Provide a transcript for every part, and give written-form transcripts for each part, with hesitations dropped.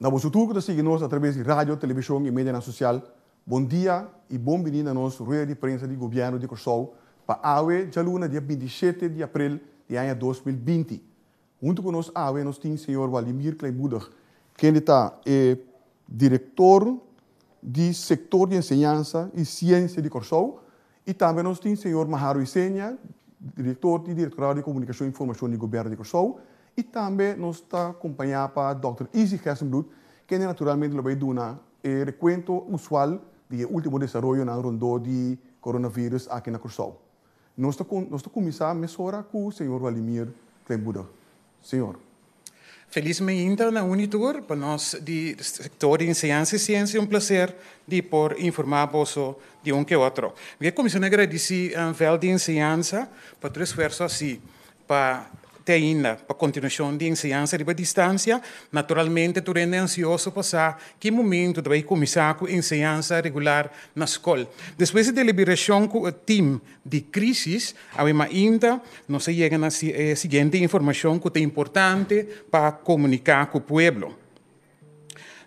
Na boso tur ku ta sigui nos atraves di radio, televishon i medianan sosial, bon dia i bon bini na nos rueda di prensa di Gobièrnu di Kòrsou pa awe djaluna dia 27 di aprel di aña 2020. Huntu ku nos awe nos tin señor Waldimir Kleinmoedig, kende ta e direktor di sektor di enseñansa i siensia di Kòrsou, i tambe nos tin señor Maharo Isenia, direktor di Direktorado di Komunikashon i Informashon di Gobièrnu di Kòrsou, i tambe nos ta kompañá pa dòkter Izzy Gerstenbluth, kende naturalmente lo bai duna e rekuento usual di e último desaroyonan rondó di coronavirus aki na Kòrsou. Nos ta nos ta kuminsá mesora ku señor Waldimir Kleinmoedig. Señor. Felis mainta na un i tur. Pa nos di sektor di enseñansa i siensia un plaser di por informá boso di un ke otro. Mi ke kuminsá na gradisí vèlt di enseñansa pa tur esfuerso hasí pa te ainda pa kontinuashon di enseñansa riba distansia. Naturalmente tur hende ansioso pa sa ki momentu ta bai kuminsá ku enseñansa regular na skol. Despues di deliberashon ku e tim di krísis, awe mainta nos a yega na e siguiente informashon ku ta importante pa komuniká ku pueblo.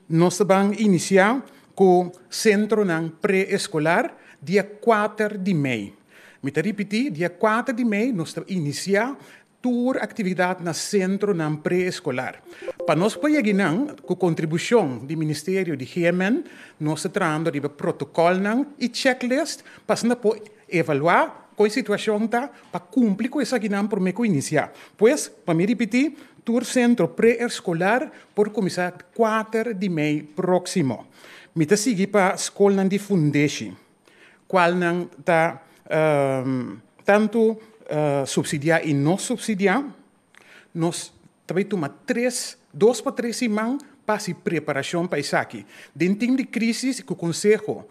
Nos ta ban inisiá ku sentronan pre-eskolar dia 4 di mei. Mi ta ripití, dia 4 di mei nos ta inisiá tur aktividat na sentronan pre-eskolar. Pa nos por yega einan, ku kontribushon di Ministerio di GMN, nos ta trahando riba protokòlnan i checklist pa asina por evaluá kon e situashon ta pa kumpli ku esakinan promé ku inisiá. Pues, pa mi ripití, tur sentro pre-eskolar por kuminsá 4 di mei próksimo. Mi ta sigui pa skolnan di fundeshi, kualnan ta tantu supsidiá i no supsidiá. Nos ta bai tuma tres, dos pa tres siman pa hasi preparashon pa esaki. Den tim di krísis ku konseho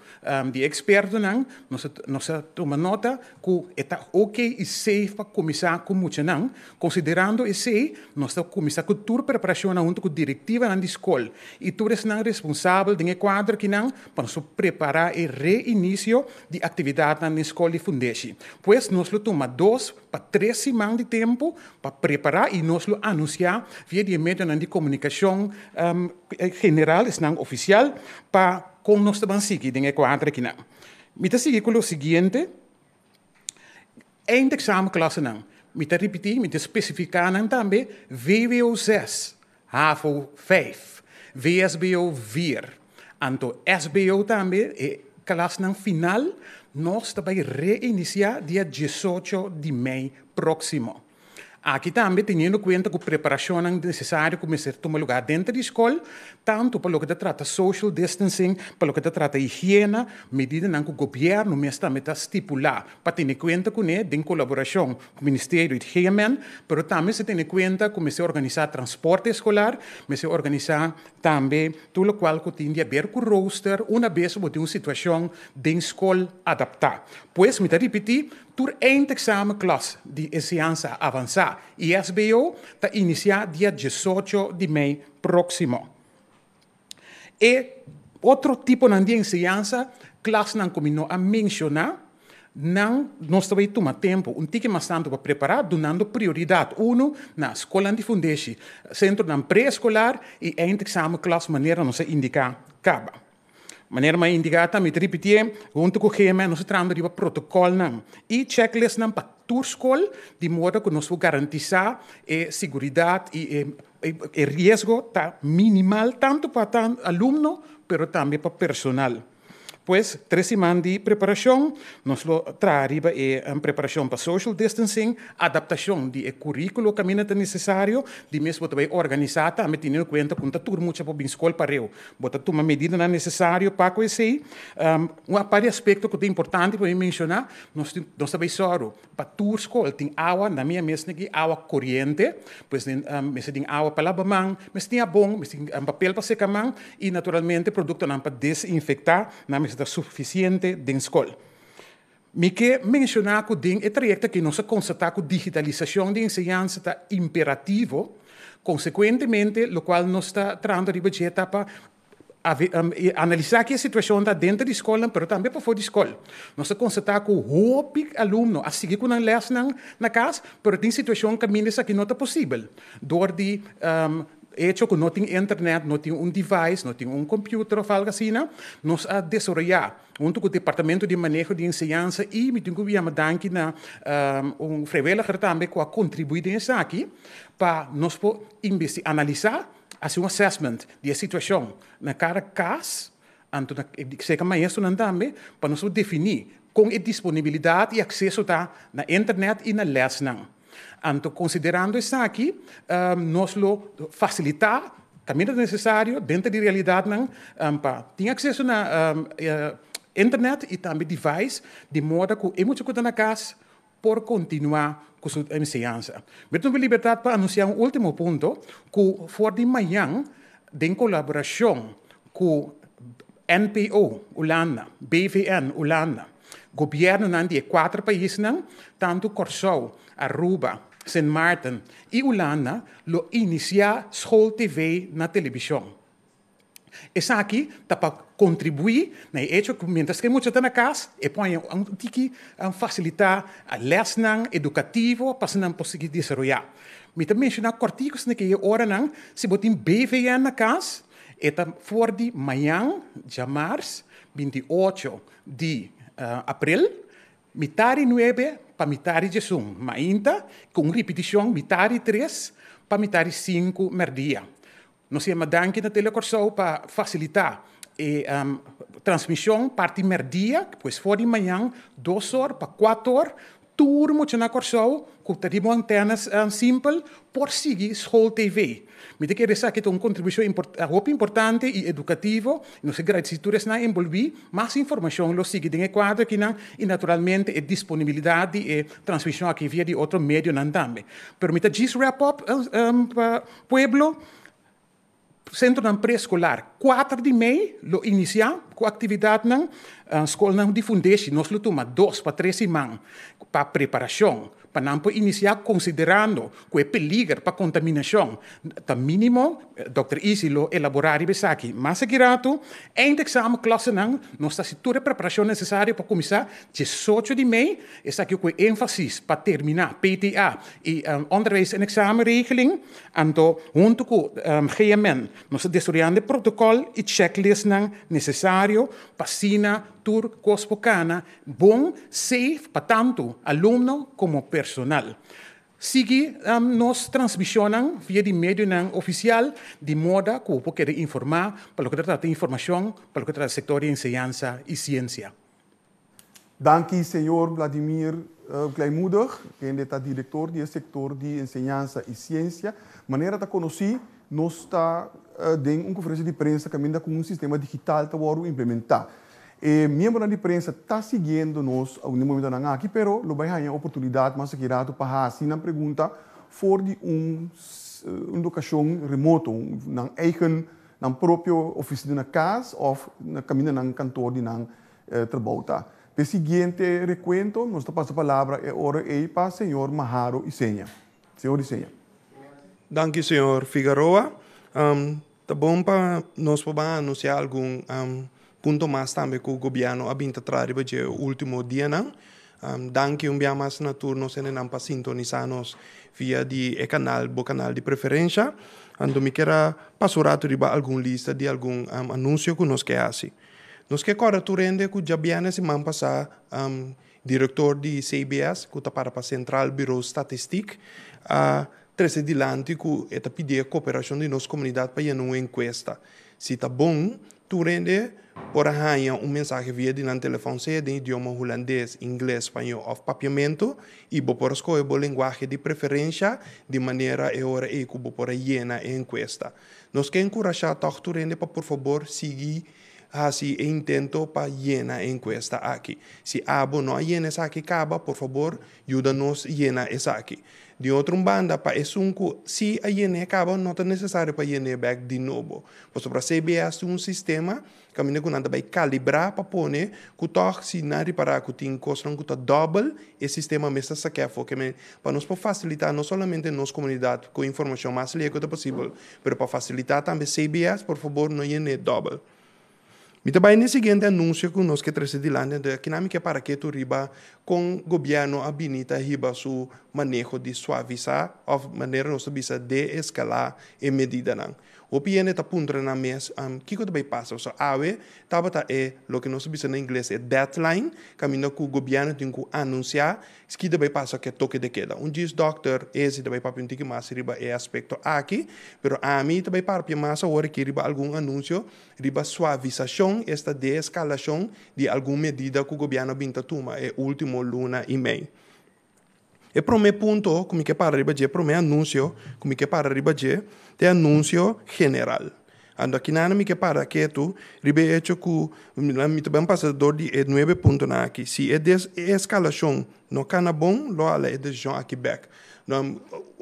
di ekspertonan nos a nos a tuma nota ku e ta oke i safe pa kuminsá ku muchanan. Konsiderando esei nos ta kuminsá ku tur preparashonnan huntu ku direktivanan di skol i tur esnan responsabel den e kuadro akinan pa nos por prepará e reinisio di aktividatnan den skol di fundeshi. Pues nos lo tuma 2 pa 3 siman di tempu pa prepará i nos lo anunsiá via di e medionan di komunikashon general, esnan ofisial, pa kon nos ta ban sigui den e kuadro akinan. Mi ta sigui ku lo siguiente. Eindexamenklassenan, mi ta ripití, mi ta spesifiká nan tambe, vwo 6, havo 5, vsbo 4, anto sbo tambe, e klasnan final, nos ta bai reinisiá dia 18 di mei próksimo. Aki tambe teniendo kuenta ku preparashonnan nesesario ku mester tuma lugá denter di skol, tantu pa loke ta trata social distancing, pa loke ta trata higiena, medidanan ku gobièrnu mes tambe ta stipulá pa tene kuenta kuné den kolaborashon ku Ministerio di GMN, pero tambe mester tene kuenta ku mester organisá transporte eskolar, mester organisá tambe tur lokual ku tin di aber ku rooster una bes bo tin un situashon den skol adaptá. Pues mi ta ripití, tur eindexamenklas di enseñansa avansá i sbo ta inisiá dia 18 di mei próksimo. E otro tiponan di enseñansa, klasnan ku mi no a menshoná, nan nos ta bai tuma tempu un tiki mas tantu pa prepará, dunando prioridat unu na skolnan di fundeshi, sentronan preeskolar i eindexamenklas manera nos a indiká kaba. Manera mi a indiká tambe, mi ta ripitié, huntu ku GMN nos ta trahando riba protokòlnan i checklistnan pa tur skol, di moda ku nos por garantisá e siguridat i e riesgo ta minimal tantu pa alumno pero tambe pa personal. Pues, 3 siman di preparashon, nos lo traha riba e preparashon pa social distancing, adaptashon di e kuríkulo kaminda ta nesesario, di mes bo ta bai organisá tambe teniendo kuenta ku no ta tur mucha por bin skol pareu. Bo ta tuma medidanan nesesario pa ku esei. Un par di aspekto ku ta importante pa mi menshoná, nos nos ta bai sòru pa tur skol tin awa, na mi a mes aki awa koriente, pues mester tin awa pa laba man, mester tin abon, mester tin papel pa seka man i naturalmente produktonan pa desinfektá nan mester ta sufisiente den skol. Mi ke menshoná ku den e trayekto aki nos a konstatá ku digitalisashon di enseñansa ta imperativo, konsekuentemente lokual nos ta trahando riba dje ta pa analisá ki e situashon ta denter di skolnan pero tambe pafó di skol. Nos a konstatá ku hopi alumno a sigui ku nan lèsnan na kas pero tin situashon kaminda esaki no ta posibel dor di. Hecho ku no tin internet, no tin un device, no tin un computer òf algu asina, nos a desaroyá huntu ku Departamento di Maneho di Enseñansa i mi tin ku yama danki na un vrijwilliger tambe ku a kontribuí den esaki pa nos por analisá, hasi un assessment di e situashon na kada kas, anto na serka maestronan tambe, pa nos por definí kon e disponibilidat i akseso ta na internet i na lèsnan. Anto konsiderando esaki, nos lo fasilitá kaminda ta nesesario denter di realidatnan pa tin akseso na internet i tambe device di moda ku e mucha ku ta na kas por kontinuá ku su enseñansa. Mi ta tuma libertat pa anunsiá un último punto ku for di mañan den kolaborashon ku NPO Hulanda, BVN Hulanda, gobièrnunan di e kuater paisnan, tantu Kòrsou, Aruba, Sint Maarten i Hulanda lo inisiá School TV na televishon. Esaki ta pa kontribuí na e echo ku miéntras ku e mucha ta na kas, e por haña un tiki fasilitá lèsnan edukativo pa asina nan por sigui desaroyá. Mi ta menshoná kòrtiku esaki e oranan, si bo tin BVN na kas, e ta for di mañan, djamars, 28 di aprel, mitar di nuebe pa mitar di 11 mainta, ku un ripitishon mitar di tres pa mitar di sinku mèrdia. Nos yama danki na Telekòrsou pa fasilitá e transmishon parti mèrdia, pues for di mañan 2 or pa 4 or, tur mucha na Kòrsou ku ta riba un antena simpel por sigui School TV. Mi ta kere esaki ta un kontribushon hopi importante i edukativo. Nos ta gradisí tur esnan enbolbí. Mas informashon lo sigui den e kuadro akinan i naturalmente e disponibilidat di e transmishon aki via di otro medionan tambe. Pero mi ta djis wrap up pa pueblo. Sentronan preeskolar 4 di mei lo inisiá ku aktividatnan. Skolnan di fundeshi nos lo tuma 2 pa 3 siman pa preparashon pa nan por inisiá konsiderando ku e peliger pa kontaminashon ta mínimo. Dr. Isi lo elaborá riba esaki mas aki ratu. Eindexamen klassenan nos ta hasi tur e preparashon nesesario pa kuminsá 18 di mei, esaki ku énfasis pa terminá PTA i onderwijs en examenregeling. Anto huntu ku GMN nos ta desaroyando e protokòl i checklistnan nesesario pa asina tur kos por kana bon, safe pa tantu alumno komo personal. Sigui nos transmishonnan via di medionan ofisial di moda ku bo por keda informá pa loke ta trata informashon pa loke ta trata sektor di enseñansa i siensia. Danki, señor Vladimir Kleinmoedig, ku ta direktor di sektor di enseñansa i siensia. Manera ta konosí, nos ta den un konferensia di prensa kaminda ku un sistema digital ta wòrdu implementá. E miembro di prensa ta siguiendo nos na e momentu aki, pero lo bai haña oportunidat mas aki ratu pa hasi un pregunta for di un lokashon remoto, nan eigen, nan propio ofisina na kas òf na kaminda nan kantor di nan trabou ta. E siguiente rekuento, nos ta pasa palabra e ora ei pa señor Maharo Iseña. Señor Iseña. Danki, señor Figueroa. Ta bon pa nos por anunsiá algun punto mas tambe ku gobièrnu a bin traha riba e último dianan. Danki un biaha mas na tur nos hendenan pa sintonisá nos via di e kanal, bo kanal di preferensia. Anto mi ke pasa un ratu riba algun lista di algun anunsio ku nos ke hasi. Nos ke kòrda tur hende ku djabièrnè siman pasá direktor di CBS, ku ta para pa Centraal Bureau Statistiek, a trese dilanti ku e ta pidi koperashon di nos komunidat pa un enkuesta. Si ta bon, tur hende por haña un mensahe via di nan telefòn, sea den idioma hulandes, ingles, spañó òf papiamentu, i bo por skohe bo lenguahe di preferensia di manera e ora ei ku bo por yena e enkuesta. Nos ke enkurashá tòg tur hende pa por fabor sigui hasi e intento pa yena e enkuesta aki. Si abo no a yena esaki kaba, por fabor, yuda nos yena esaki. Di otro banda, pa esun ku si a yena kaba, no ta nesesario pa yena bèk di nobo. Pasobra CBS tin un sistema kaminda ku nan ta bai kalibrá pa pone ku tòg si nan ripará ku tin kosnan ku ta dòbel, e sistema mes ta saka afó ke men pa nos por fasilitá no solamente nos komunidat ku informashon mas lihé ku ta posibel, pero pa fasilitá tambe CBS, por fabor, no yena dòbel. Mi ta bai na e siguiente anunsio ku nos ke trese dilanti, anto akinan mi ke para ketu riba kon gobièrnu a bini ta hiba su maneho di suavisá òf manera nos ta bisa deeskalá e medidanan. Hopi hende ta puntra nan mes, kiko ta bai pasa? Pasobra awe tabata e loke nos ta bisa na ingles e deadline kaminda ku gobièrnu tin ku anunsiá ki ta bai pasa ku e toke de keda. Un djis dòkter Ezi ta bai papia un tiki mas riba e aspekto aki, pero ami ta bai papia mas awor aki riba algun anunsio riba suavisashon, esta deeskalashon di algun medida ku gobièrnu a bin ta tuma e último luna i mei. E promé punto ku mi ke para riba dje, e promé anunsio ku mi ke para riba dje, ta e anunsio general. Anto akinan mi ke para ketu riba e echo ku mi ta ben pasa dor di e nuebe puntonan aki. Si e deseskalashon no kana bon, lo hala e desishon aki bèk.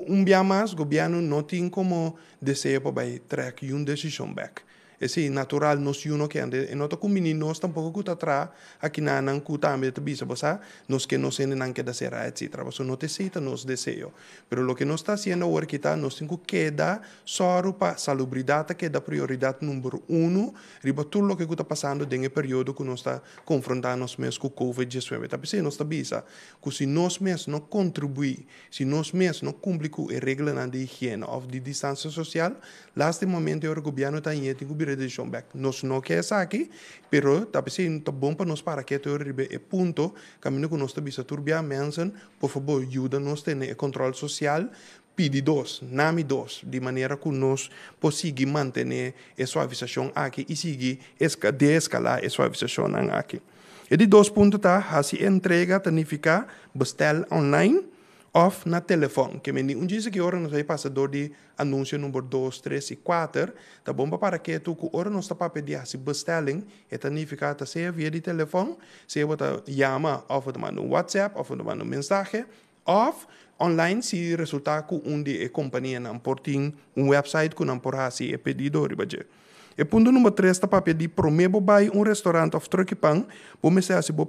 Un bia mas, gobièrnu no tin komo deseo pa bai trèk yun desishon bèk. Esei natural nos yu no ke ante e no ta kumbini nos tampoko ku ta traha akinanan ku tambe ta bisa bo sa nos ke nos hendenan keda sera etcetera pasobra no ta esei ta nos deseo pero loke nos ta hasiendo awor aki ta nos tin ku keda sòru pa salubridat ta keda prioridat number uno riba tur loke ku ta pasando den e periodo ku nos ta konfronta nos mes ku covid diesnuebe ta p'esei nos ta bisa ku si nos mes no kontribuí si nos mes no kumpli ku e reglanan di higiena òf di distansia sosial Lastimamente ora gobierno ta hañ'é tin ku bira e desishon bèk. Nos no ke esaki, pero ta p'esei ta bon pa nos para ketu riba e punto kaminda ku nos ta bisa tur bia mensen, por fabor yuda nos tene e kòntròl sosial, pidi dos, nami dos, di manera ku nos por sigui mantené e suavisashon aki i sigui deeskalá e suavisashonnan aki. E di dos punto ta hasi e entrega ta nifiká bestèl online òf na telefòn. Ke men di un djis aki ora nos bai pasa dor di Anunsio number dos, tres i kuater, Ta bon pa para ketu ku ora nos ta papia di hasi bestelling, e ta nifiká ta sea via di telefòn, sea bo ta yama òf bo ta manda un whatsapp òf bo ta manda un mensahe, òf online si resultá ku un di e kompanianan por tin un wèpsait ku nan por hasi e pedido riba dje. E punto number tres ta papia di promé bo bai un restaurant òf truck i pan, bo mester hasi bo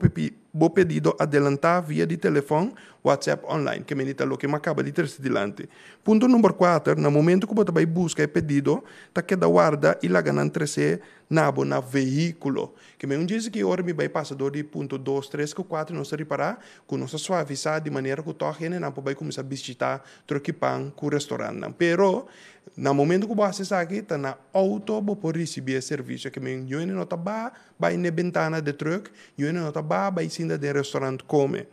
bo pedido adelantá via di telefòn, whatsapp online. Ke mende ta loke mi a kaba di trese dilanti. Punto number kuater, na momento ku bo ta bai buska e pedido, ta keda warda i laga nan tres'é na bo na vehíkulo. Ke men un djis aki ora mi bai pasa dor di punto dos, tres ku kuater nos ta ripará ku nos a suavisá di manera ku tòg hendenan por bai kuminsá bishitá truck i pan ku restaurantnan. Pero Na momento ku bo hasi esaki, ta na outo bo por risibí e servisio. Ke men yu hende no ta ba bai n'e bentana de trùk, yu hende no ta ba bai sinta den restaurant kome.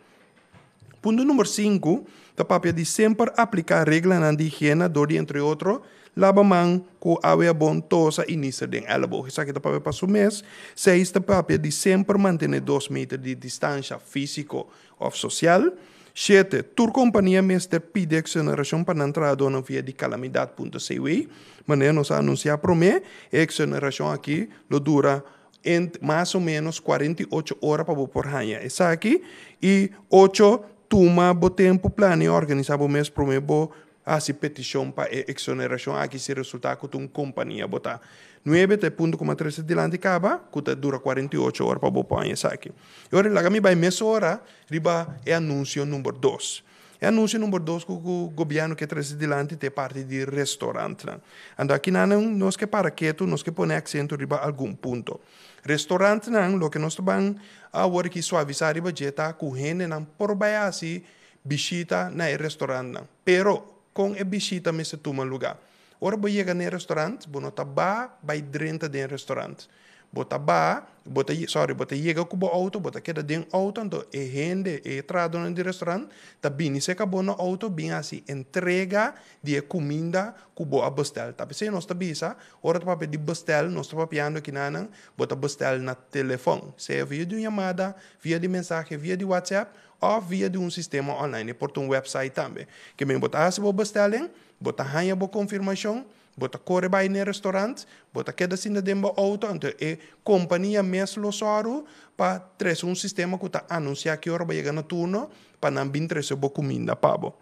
Punto number sinku ta papia di semper apliká reglanan di higiena dor di entre otro laba man ku awe abon, tosa i nister den èleboog. Esaki ta papia pa su mes. Seis ta papia di semper mantené dos meter di distansha físiko òf sosial. Shete, Tur kompania mester pidi eksonerashon pa nan trahadónan via di Kalamidat punto cw. Manera nos a anunsiá promé, e eksonerashon aki lo dura ent mas o ménos 48 ora pa bo por haña esaki. I ocho, Tuma bo tempu plania i organisá bo mes promé bo Hasi petishon pa e eksonerashon aki si resultá ku ta un kompania bo ta. Nuebe ta e punto ku mi a trese dilanti kaba, ku ta dura 48 ora pa bo por haña esaki. E ora laga mi bai mesora riba e anunsio number dos. E anunsio number dos ku ku gobièrnu ke trese dilanti ta e parti di restorantnan. Anto akinan nos ke para ketu, nos ke pone aksento riba algun punto. Restorantnan, loke nos ta ban awor aki suavisá riba dje ta ku hendenan por bai hasi bishita na e restorantnan. Pero, kon e bishita mester tuma lugá? Ora bo yega na e restorant, bo no ta ba bai drenta den e restorant. Bo ta ba, bo ta, sorry, bo ta yega ku bo outo, bo ta keda den outo, anto e hende, e trahadónan di restorant ta bini serka bo na outo bin hasi entrega di e kuminda ku bo a bestèl. Ta p'esei nos ta bisa, ora ta papia di bestèl, nos ta papiando kinanan, bo ta bestèl na telefòn, sea via di un yamada, via di mensahe, via di whatsapp, Òf via di un sistema online, e por ta un wèpsait tambe. Ke men bo ta hasi bo bestelling, bo ta haña bo konfirmashon, bo ta kore bai n'e restorant, bo ta keda sinta den bo outo, anto e kompania mes lo sòru pa trese un sistema ku ta anunsiá ki ora bo yega na turno pa nan bin trese bo kuminda pa bo.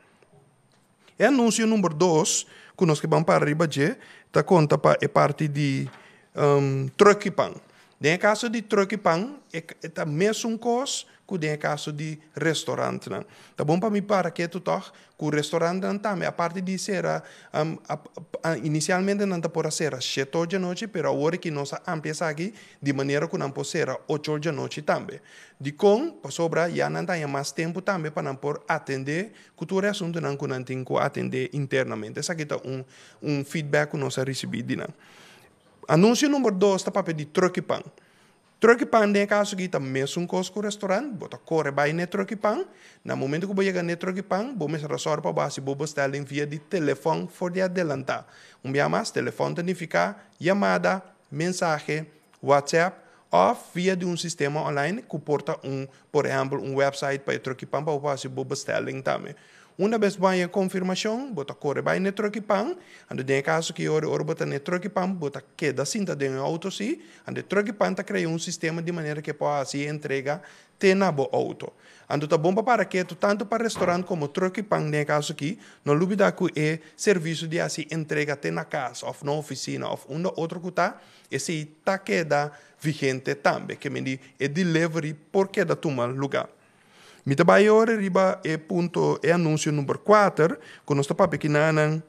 E anunsio number dos ku nos ke ban para riba dje ta konta pa e parti di trùk i pan. Den kaso di trùk'i pan, e ta mesun kos ku den kaso di restorantnan. Ta bon pa mi para ketu tòg, ku restorantnan tambe, aparte di sera, inisialmente nan ta por a sera 7 or di anochi, pero awor ku nos a amplia esaki di manera ku nan por sera 8 or di anochi tambe. Dikon? Pasobra ya nan tin mas tempu tambe pa nan por atendé ku tur asuntunan ku nan tin ku atendé internamente. Esaki ta un feedback ku nos a risibí di nan. Anunsio number 2 ta papia di trùk'i pan. Trùk'i pan den kaso aki ta mesun kos ku restorant, bo ta kore bai na trùk'i pan. Na momento ku bo yega na trùk'i pan, bo mester sòru pa hasi bo bestelling via di telefòn for di adelantá. Un bia mas, telefòn ta nifiká yamada, mensahe, WhatsApp òf via di un sistema online ku por ta por ehèmpel, un website pa trùk'i pan pa hasi bo bestelling tambe. Un bes bo haña konfirmashon, bo ta kore bai na trùk'i pan, anto den kaso ku ora ora bo ta na trùk'i pan, bo ta keda sinta den outo si, anto trùk'i pan ta krea un sistema di manera ku por hasi entrega te na bo outo. Anto ta bon pa para ketu tantu pa restorant komo trùk'i pan den kaso aki, no lubidá ku e servisio di hasi entrega te na kas, òf na ofisina, òf un otro ku ta, esei ta keda vigente tambe, ke men di e delivery por keda tuma lugá. Mi ta bai ora riba e punto e anunsio number 4, ku nos ta papia akinan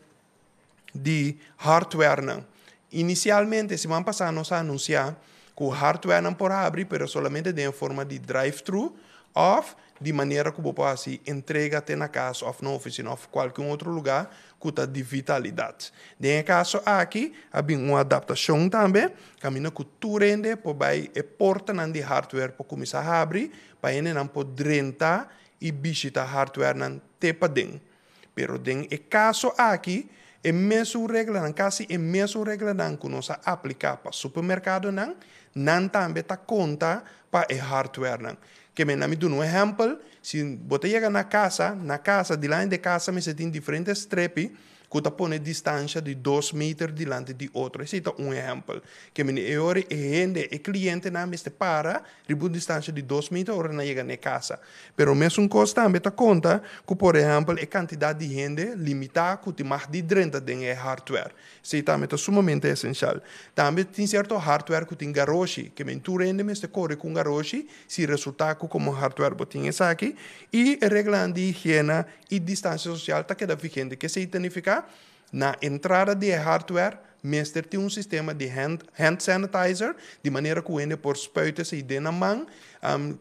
di hardware nan. Inisialmente, siman pasá nos a anunsiá ku hardware nan por habri, pero solamente den forma di drive-thru òf di manera ku bo por hasi entrega te na kas òf na ofisina òf kualke otro lugá ku ta di vitalidat. Den kaso aki, tin un adaptashon tambe, kaminda ku tur hende por bai e portanan di hardware por kuminsá habri, pa nan por drenta i bishitá hardware nan te paden. Pero den e kaso aki, e mesun reglanan, kasi e mesun reglanan ku nos a apliká pa supermerkadonan, nan tambe ta konta pa e hardware nan. Ke men mi duna un ehèmpel, si bo yega na kas, dilanti di kas, mi tin diferente strepi, ku ta pone distansia di 2 meter dilanti di otro. Esei ta un ehèmpel. Ke men e ora e hende, e klientenan mester para, riba un distansia di 2 meter ora nan yega na kas. Pero mesun kos tambe ta konta ku, por ehèmpel, e kantidat di hende limitá ku tin mag di drenta den e hardware. Esei tambe ta sumamente esensial. Tambe tin sierto hardware ku tin garoshi, ke men tur hende mester kore ku garoshi, si resultá ku komo hardware bo tin esaki, i regla di higiena i distansia sosial ta keda vigente. Kiko esei ta nifiká? Na entrada di hardware, mester tin un sistema di hand sanitizer, di manera ku hende por spuit esei den na man,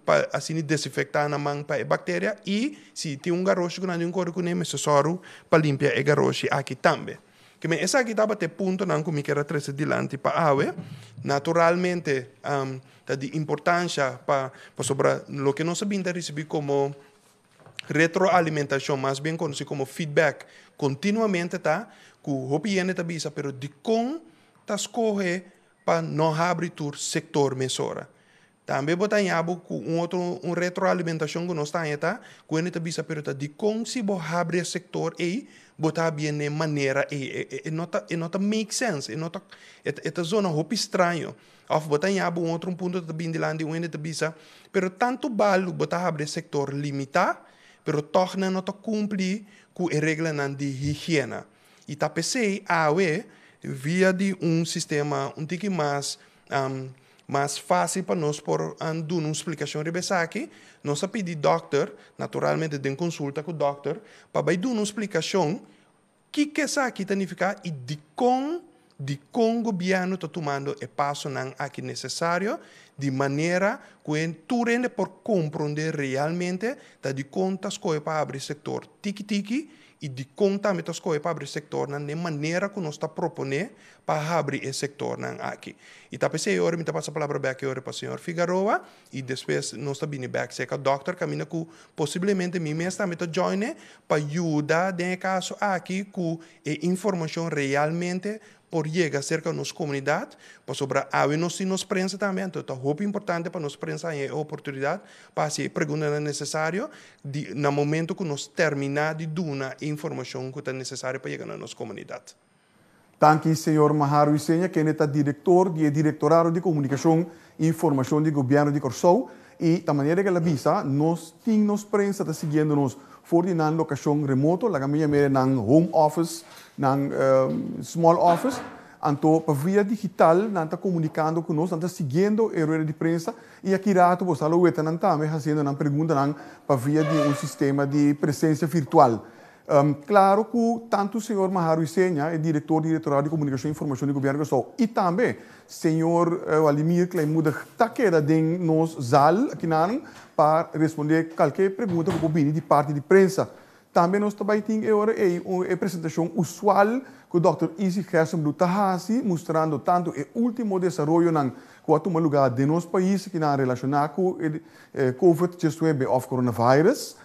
pa asina desinfektá na man pa e bakteria, i si tin un garoshi ku nan tin kore kuné, mester sòru pa limpia e garoshi aki tambe. Ke men esaki tabata e puntonan ku mi ker a trese dilanti pa awe. Naturalmente, ta di importansia pa sobre loke nos a bin ta risibí komo retroalimentashon, mas bien konosí komo feedback, kontinuamente ta ku hopi hende ta bisa, pero dikon ta skohe pa no habri tur sektor mesora. Tambe bo ta haña ku un otro un retroalimentashon ku nos ta ta ku hende ta bisa, pero ta dikon si bo habri e sektor ei, bo ta habrié na manera ei, e no ta make sense, e ta zona hopi straño. Òf bo ta haña un otro punto ta bin dilanti, un hende ta bisa, pero tantu bal bo ta habri sektor limitá, pero toch nan no ta kumpli ku e reglanan di higiena. I ta p'esei awe via di un sistema un tiki mas fásil pa nos por duna un splikashon riba esaki, nos a pidi dòkter, naturalmente den konsulta ku dòkter, pa bai duna un splikashon kiko esaki ta nifiká i dikon gobièrnu ta tumando e pasonan aki nesesario di manera ku tur hende por komprondé realmente ta dikon ta skohe pa habri sektor tiki tiki i dikon tambe ta skohe pa habri sektornan di manera ku nos ta proponé pa habri e sektornan aki. I ta p'esei ora mi ta pasa palabra bèk ora pa señor Figaroa i despues nos ta bini bèk serka dòkter kaminda ku posiblemente mi mes tambe ta join pa yuda den e kaso aki ku e informashon realmente por yega serka nos komunidat, pasobra awe nos tin nos prensa tambe, anto ta hopi importante pa nos prensa e oportunidat pa hasi e preguntanan nesesario na momento ku nos terminá di duna informashon ku ta nesesario pa yega na nos komunidat. Danki, señor Maharo Isenia, ku ta direktor di Direktorado di Komunikashon i Informashon di Gobièrnu di Kòrsou. I di manera ku el a bisa, nos tin nos prensa ta siguiendo nos for di nan lokashon remoto, laga mi yam'é nan home office, nan small office. Anto pa via digital nan ta komunikando ku nos, nan ta siguiendo e rueda di prensa i aki rato bo sa lo weta nan tambe hasiendo nan preguntanan pa via di un sistema di presensia virtual. Klaro ku tantu señor Maharu Isenia, e direktor di Direktorado di Komunikashon i Informashon di Gobièrnu di Kòrsou i tambe señor Waldimir Kleinmoedig ta keda den nos zal akinan pa respondé kalke pregunta ku por bini di parti di prensa. Tambe nos ta bai tin e ora ei un e presentashon usual ku dòkter Izzy Gerstenbluth ta hasi mustrando tantu e último desaroyonan ku a tuma lugá den nos pais kinan relashoná ku e Covid diesnuebe òf coronavirus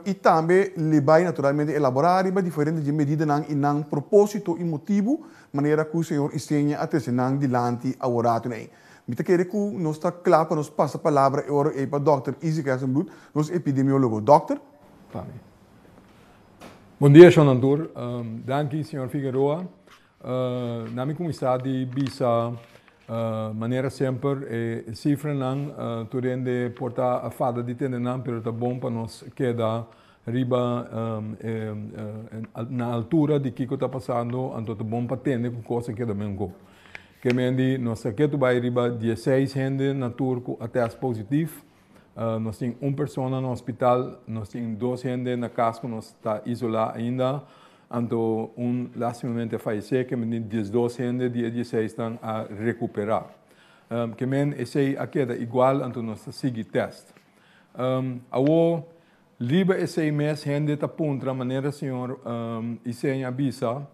i tambe le bai naturalmente elaborá riba diferente dje medidanan i nan propósito i motibu manera ku señor Isenia a trese nan dilanti aworatu ei. Mi ta kere ku nos ta kla pa nos pasa palabra e ora ei pa dòkter Izzy Gerstenbluth, nos epidemiólogo. Dòkter. Pa mi. Bon dia shonnan tur. Danki señor Figueroa. Na mi kuminsá di bisa manera semper e sifranan tur hende por ta a fada di tende nan pero ta bon pa nos keda riba na altura di kiko ta pasando anto ta bon pa tende ku kos a keda menko. Ke men di nos ta ketu bai riba dieseis hende na tur ku a tèst positif. Nos tin un persona na hospital, nos tin dos hende na cas cu nos ta isola ainda, anto un lastimamente a fayece, ke men tin diesdos hende di e dieseisnan a recupera. Ke men esey a keda igual, anto nos ta sigui test. Awo, riba esey mes hende ta puntra manera señor Isenia a bisa,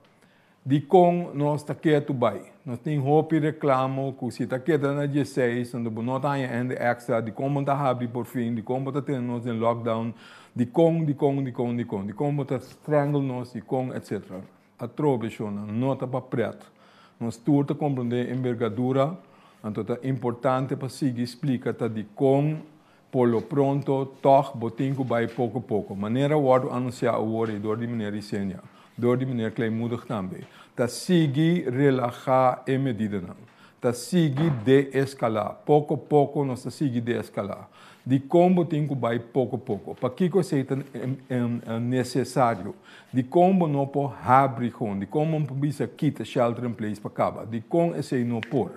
Dikon nos ta ketu bai? Nos tin hopi reklamo ku si ta keda na dieseis, anto bo no ta haña hende èkstra, dikon bo ta habri por fin, dikon bo ta tene nos den lockdown, dikon, dikon, dikon, dikon, dikon bo ta strangle nos, dikon, etcetera. Atrobe shonnan, no ta pa prèt. Nos tur ta komprondé embergadura, anto ta importante pa sigui splika ta dikon por lo pronto tòg bo tin ku bai poko poko. Manera wòrdu anunsiá awor ei dor di meneer Isenia, dor di meneer Kleinmoedig tambe, ta sigui relahá e medidanan. Ta sigui deeskalá. Poko poko nos ta sigui deeskalá. Dikon bo tin ku bai poko poko? Pakiko esei ta nesesario? Dikon bo no por habri kon? Dikon bo no por bisa kita shelter in place pa kaba? Dikon esei no por?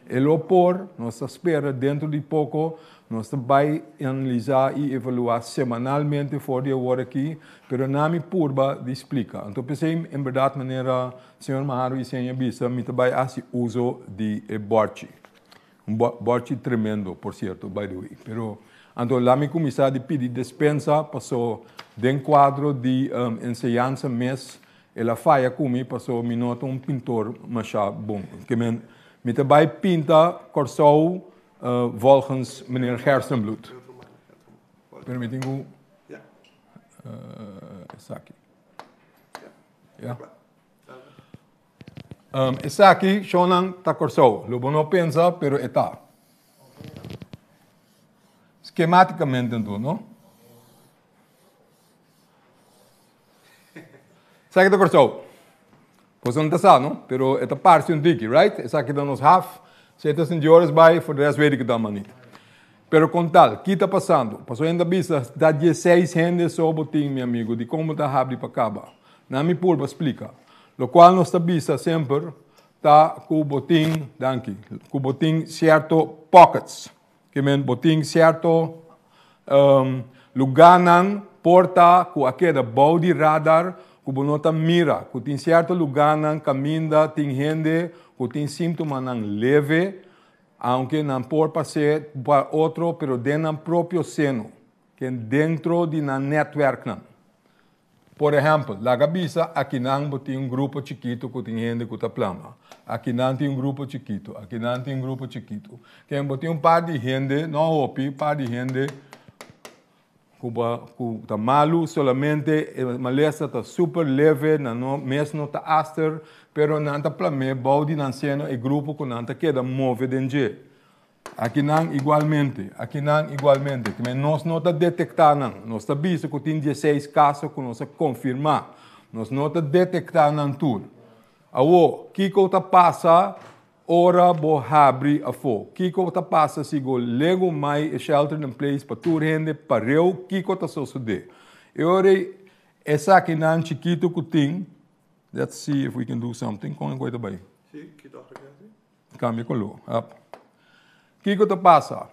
E lo por, nos ta spera dentro di poko, nos ta bai analisá i evaluá semanalmente for di awor aki, pero na mi purba di splika. Anto p'esei en bèrdat manera señor Maharo Isenia bisa, mi ta bai hasi uso di e bòrchi. Un bòrchi tremendo, por sierto, by the way. Pero anto la mi kuminsá di pidi despensa paso den kuadro di enseñansa mes El a faya ku mi paso mi no ta un pintor masha bon. Ke men, mi ta bai pinta Kòrsou volgens meneer Gerstenbluth. Pero mi tin ku esaki. Ya. Esaki, shownan, ta Kòrsou. Lo bo no pensa, pero e ta. Skematikamente anto, no? Esaki ta Kòrsou. Boso no ta sa, no? Pero e ta parse un tiki, right? Esaki ta nos haf. Si e ta Sint Joris bai, for de rest weet ik het allemaal niet. Pero kon tal, ki ta pasando? Pasobra hende ta bisa, ta dieseis hende so bo tin, mi amigo, dikon bo ta habri pa kaba? Nan mi purba splika. Lokual nos ta bisa semper ta ku bo tin, danki, ku bo tin sierto pockets. Ke men bo tin sierto lugánan por ta ku a keda bou di radar ku bo no ta mira, ku tin sierto lugánan kaminda tin hende ku tin síntomanan leve, aunke nan por pas'é pa otro pero den nan propio seno, ken dentro di nan nètwèrknan. Por ehèmpel, laga bisa akinan bo tin un grupo chikitu ku tin hende ku ta plama. Akinan tin un grupo chikitu, akinan tin un grupo chikitu. Ken bo tin un par di hende, no hopi, par di hende ku bo ku ta malu, solamente e malesa ta super leve, nan no mes no ta aster, pero nan ta plam'é bou di nan seno e grupo ku nan ta keda move den dje. Akinan igualmente, akinan igualmente. Te men nos no ta detektá nan. Nos ta bisa ku tin dieseis kaso ku nos a konfirmá. Nos no ta detektá nan tur. Awor, kiko ta pasa ora bo habri afó? Kiko ta pasa si go legu mai e shelter in place pa tur hende pareu? Kiko ta sosodé? E ora ei, esakinan chikitu ku tin, let's see if we can do something, kon e koi ta bai? Sí, ki dòkter ke hasi? Kambia koló. Hap. Kiko ta pasa?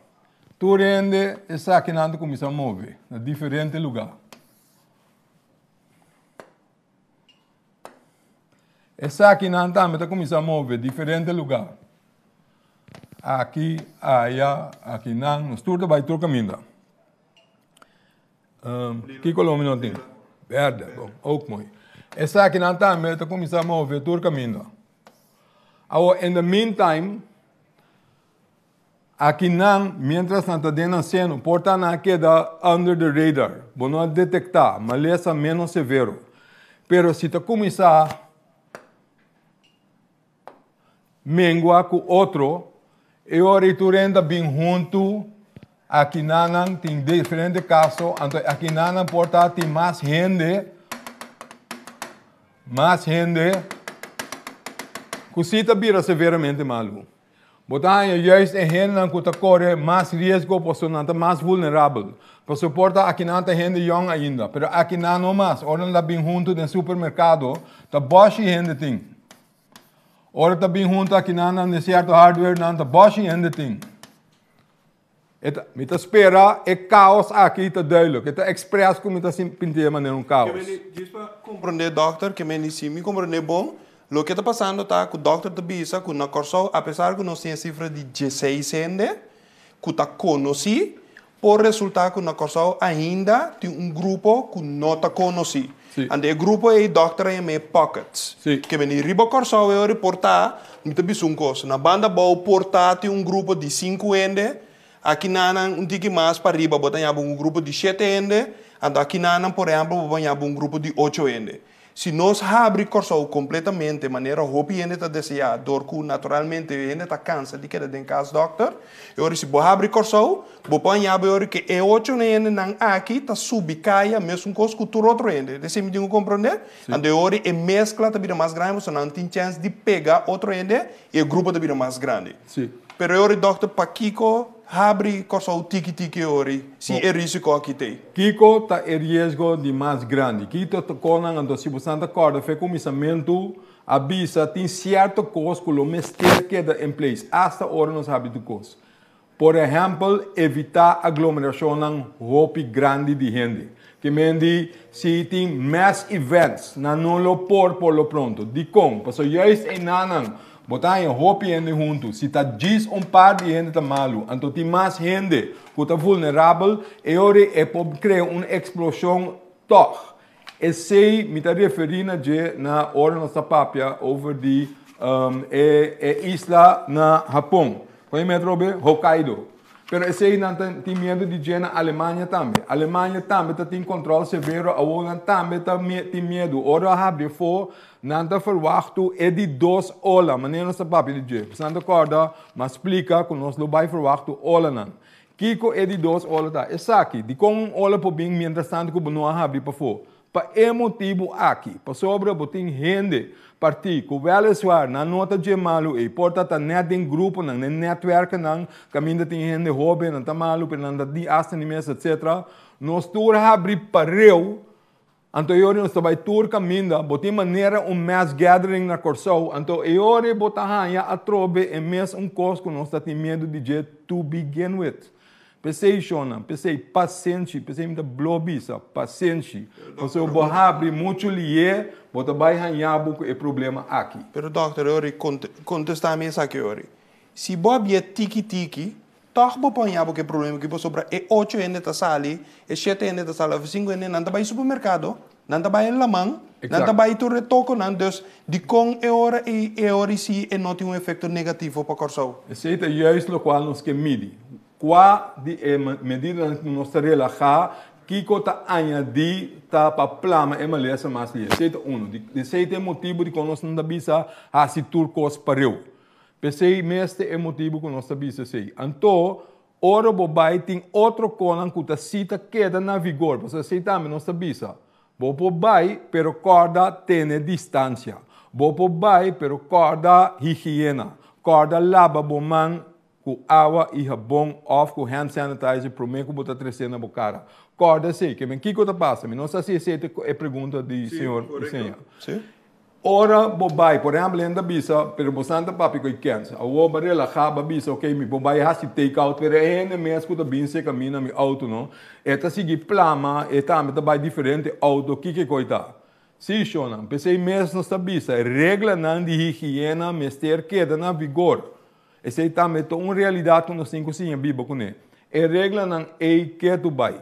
Tur hende esakinan ta kuminsá move na diferente lugá. Esakinan tambe ta kuminsá move diferente lugá. Aki, aya, akinan, nos tur ta bai tur kaminda. Ki koló mi no tin? Berde, bon, ook mooi. Esakinan tambe ta kuminsá move tur kaminda. Awor, in the meantime, akinan, mientras nan ta den nan seno, por ta nan a keda under the radar. Bo no a detektá malesa ménos severo. Pero si ta kuminsá mengua ku otro, e ora ei tur hende ta bin huntu, akinan nan tin diferente kaso, anto akinan nan por ta tin mas hende, mas hende ku si ta bira severamente malu. Bo ta haña juist e hendenan ku ta kore mas riesgo pasobra nan ta mas vulnerabel. Pasobra por ta akinan ta hende yòn ainda, pero akinan no mas. Ora nan ta bin huntu den supermerkado, ta bòshi hende tin. Ora ta bin huntu akinan nan den sierto hardware nan ta bòshi hende tin. E ta, mi ta spera e kaos aki ta duidelijk. E ta expres ku mi ta pintié manera un kaos. Ke meni, djis pa komprondé dòkter, ke meni si mi komprondé bon, loke ta pasando ta ku dòkter ta bisa ku na Kòrsou apesar ku nos tin e sifra di dieseis hende ku ta konosí, por resultá ku na Kòrsou ainda tin un grupo ku no ta konosí. Sí. Anto e grupo ei dòkter a yam'é pockets. Sí. Ke meni riba Kòrsou e ora por ta, mi ta bisa un kos, na banda abou por ta tin un grupo di sinku hende, aki nanan un tiki mas pa riba bo ta yaba un grupo di shete hende, anto aki nanan por ehèmpel bo por yaba un grupo di ocho hende. Si nos habri Kòrsou kompletamente manera hopi hende ta deseá dor ku naturalmente hende ta kansa di keda den kas dòkter, e ora si bo habri Kòrsou bo por haña bo e ora ku e ocho hendenan aki ta subi kaya mesun kos ku tur otro hende. Esei mi tin ku komprondé? Anto e ora e meskla ta bira mas grandi pasobra nan tin chèns di pega otro hende i e grupo ta bira mas grandi. Pero e ora dòkter pakiko habri Kòrsou tiki tiki e ora si e risiko aki t'ei? Kiko ta e riesgo di mas grandi? Kiko ta konan anto si bosan ta kòrda fe kuminsamentu a bisa tin sierto kos ku lo mester keda en place asta ora nos habri tur kos. Por ehèmpel evitá aglomerashonnan hopi grandi di hende. Ke men di si tin mass events nan no lo por por lo pronto. Dikon? Pasobra juist einanan Bo ta haña hopi hende huntu. Si ta djis un par di hende ta malu, anto tin mas hende ku ta vulnerabel, e ora e por krea un eksploshon tòg. Esei mi ta referí na dje na ora nos ta papia over di e e isla na Hapon. Kon e metro be? Hokkaido. Pero esei nan ta tin miedu di dje na Alemania tambe. Alemania tambe ta tin control severo, awor nan tambe ta tin miedu. Ora a habri afó, nan ta verwachtu e di dos ola, manera nos ta papia di dje. Pasobra nan ta kòrda, m'a splika ku nos lo bai verwachtu olanan. Kiko e di dos ola ta? Esaki, dikon un ola por bin mientrastantu ku bo no a habri pafó? Pa e motibu aki, pasobra bo tin hende partí ku wèliswaar nan no ta dje malu ei, por ta ta nèt den gruponan, den nètwèrkenan kaminda tin hende hóben, nan ta malu pero nan ta di asta ni mes etsetera, nos tur habri pareu, anto e ora nos ta bai tur kaminda, bo tin manera un mass gathering na Kòrsou, anto e ora bo ta haña atrobe e mes un kos ku nos ta tin miedu di dje to begin with. P'esei, shonnan, p'esei, pasenshi, p'esei mi ta blo bisa, pasenshi. Pasobra bo habri muchu lié, bo ta bai haña bo ku e problema aki. Pero dòkter Ori, kontestá mi esaki Ori. Si bo a bia tiki tiki, tòg bo por haña bo ku e problema aki pasobra e ocho hende ta sali, e shete hende ta sali òf e sinku hende, nan ta bai supermerkado, nan ta bai e laman, nan ta bai tur e tokonan, dus dikon e ora ei e ora ei si e no tin un efekto negativo pa Kòrsou? Esei ta juist lokual nos ke midi. Kua di e medidanan ku nos ta relahá, kiko ta añadí ta pa plama e malesa mas lihé? Esei ta unu. Esei ta e motibu dikon nos no ta bisa hasi tur kos pareu. P'esei mes ta e motibu ku nos ta bisa esei. Anto, ora bo bai tin otro konan ku ta si ta keda na vigor, pasobra esei tambe nos ta bisa. Bo por bai, pero kòrda tene distansia. Bo por bai, pero kòrda higiena. Kòrda laba bo man ku awa i habon òf ku hand sanitizer promé ku bo ta tresé na bo kara. Kòrda esei, ke men kiko ta pasa? Mi no sa si esei ta e pregunta di señor Isenia. Ora bo bai, por ehèmpel hende ta bisa, pero bosan ta papia ku e kèns. Awor bo a relahá, bo a bisa, ok, mi por bai hasi take out, pero e hende mes ku ta bin serka mi na mi outo no, e ta sigui plama, e tambe ta bai diferente outo, kiko e koi ta? Sí, shonnan, p'esei mes nos ta bisa, reglanan di higiena mester keda na vigor. Esei tambe ta un realidat ku nos tin ku siña biba kuné. E reglanan ei ketu bai.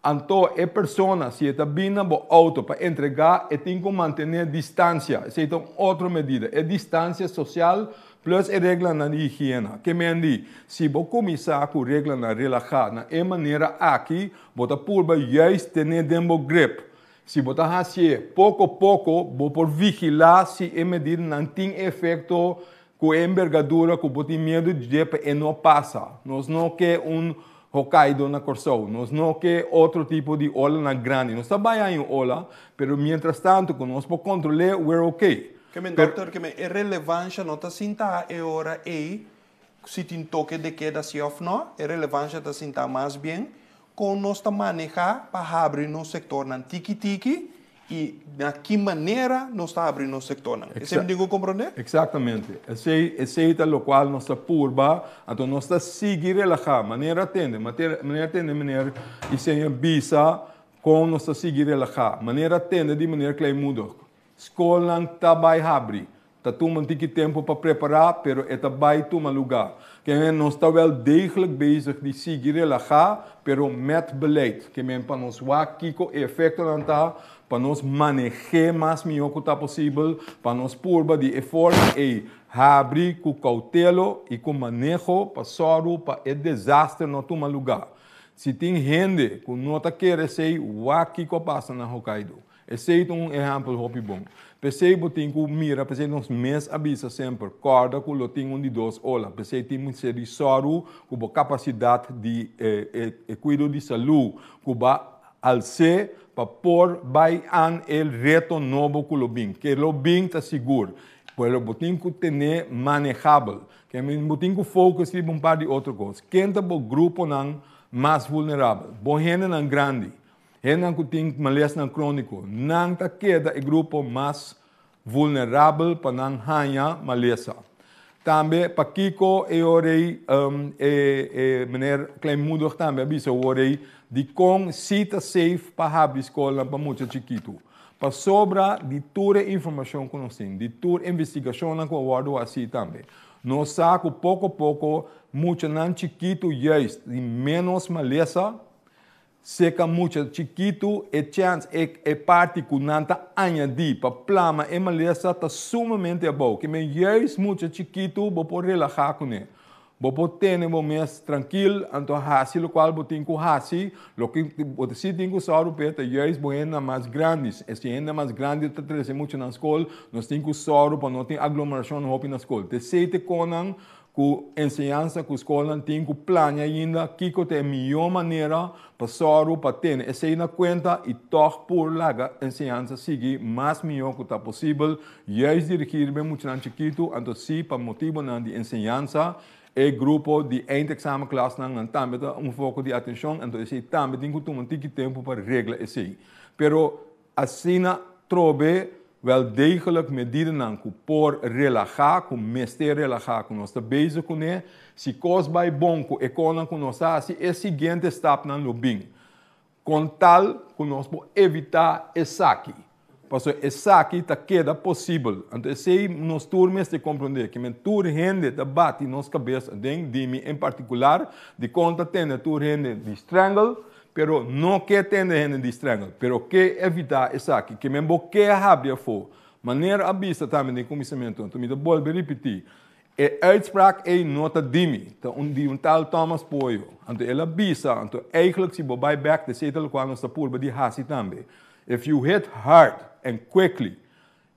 Anto e persona si e ta bin na bo auto pa entregá e tin ku mantené distansia. Esei ta un otro medida. E distansia sosial plus e reglanan di higiena. Ke men di, si bo kuminsá ku reglanan relahá na e manera aki, bo ta purba juist tené den bo grip. Si bo ta hasié poko poko, bo por vigilá si e medidanan tin efekto ku e embergadura ku bo tin miedu di dje pa e no pasa. Nos no ke un Hokkaido na Kòrsou. Nos no ke otro tipo di olanan grandi. Nos ta bai haña un ola, pero mientras tanto ku nos por kontrol'é, we're okay. Ke men dòkter, ke men e relevansha no ta sinta e ora ei si tin toke de keda si òf no. E relevansha ta sinta mas bien kon nos ta manehá pa habri nos sektornan tiki tiki I na ki manera nos ta habri nos sektornan? Esei mi tin ku komprondé? Eksaktamente. Esei, esei ta lokual nos ta purba, anto nos ta sigui relahá. Manera tende, manera tende meneer Isenia bisa kon nos ta sigui relahá. Manera tende di meneer Kleinmoedig, skolnan ta bai habri. Ta tuma un tiki tempu pa prepará, pero e ta bai tuma lugá. Ke men nos ta wel degelijk bezig di sigui relahá, pero met beleid. Ke men pa nos wak kiko e efektonan ta, pa nos maneh'é mas mihó ku ta posibel, pa nos purba di e forma ei habri ku koutelo i ku maneho pa sòru pa e desaster no tuma lugá. Si tin hende ku no ta kere esei, wak kiko a pasa na Hokkaido. Esei ta un ehèmpel hopi bon. P'esei bo tin ku mira, p'esei nos mes a bisa semper, kòrda ku lo tin un di dos ola. P'esei tin mester di sòru ku bo kapasidat di e kuido di salú ku bo a als'é pa por bai an e reto nobo ku lo bin. Ke lo bin ta sigur, pero bo tin ku ten'é manehabel. Ke men bo tin ku focus riba un par di otro kos. Ken ta bo gruponan mas vulnerabel? Bo hendenan grandi. Hendenan ku tin malesnan króniko, nan ta keda e grupo mas vulnerabel pa nan haña malesa. Tambe pakiko e ora ei e e meneer Kleinmoedig tambe a bisa awor ei dikon si ta safe pa habri skolnan pa mucha chikitu. Pasobra di tur e informashon ku nos tin, di tur investigashonnan ku a wòrdu hasi tambe, nos sa ku poko poko muchanan chikitu juist tin ménos malesa. Seka mucha chikitu, e chèns, e e parti ku nan ta añadí pa plama e malesa ta sumamente abou. Ke men juist mucha chikitu bo por relahá kuné. Bo por tene bo mes trankil, anto hasi lokual bo tin ku hasi. Loke bo si tin ku sòru p'e ta juist bo hendenan mas grandi. Si e hendenan mas grandi ta trese mucha nan skol, nos tin ku sòru pa no tin aglomerashon hopi na skol. T'esei ta e konan Ku enseñansa ku skolnan tin ku plania ainda kiko ta e mihó manera pa sòru pa tene esei na kuenta i tòg por laga enseñansa sigui mas mihó ku ta posibel, juist dirigí riba e muchanan chikitu, anto si pa motibonan di enseñansa e grupo di eindexamenklasnan nan tambe ta un foko di atenshon, anto esei tambe tin ku tuma un tiki tempu pa regla esei. Pero Asina trobe wel degelijk medidanan ku por relahá, ku mester relahá, ku nos ta bezig kuné. Si kos bai bon ku e konan ku nos ta hasi, e siguiente stapnan lo bin. Kon tal ku nos por evitá esaki? Pasobra esaki ta keda posibel. Anto esei nos tur mester komprondé, kimen tur hende ta bati nos kabes aden, di mi en partikular, dikon ta tende tur hende di strangle, Pero no ke tende hende di strangle, pero ke evita esaki, ke men bo ke habri afo. Manera a bisa tambe den kuminsamentu, anto mi ta bolbe ripiti, e uitspraak ei no ta di mi, ta un di un tal Thomas Poyo. Anto el a bisa, anto eigenlijk si bo bai bek, esei ta lokual nos ta purba di hasi tambe, If you hit hard and quickly,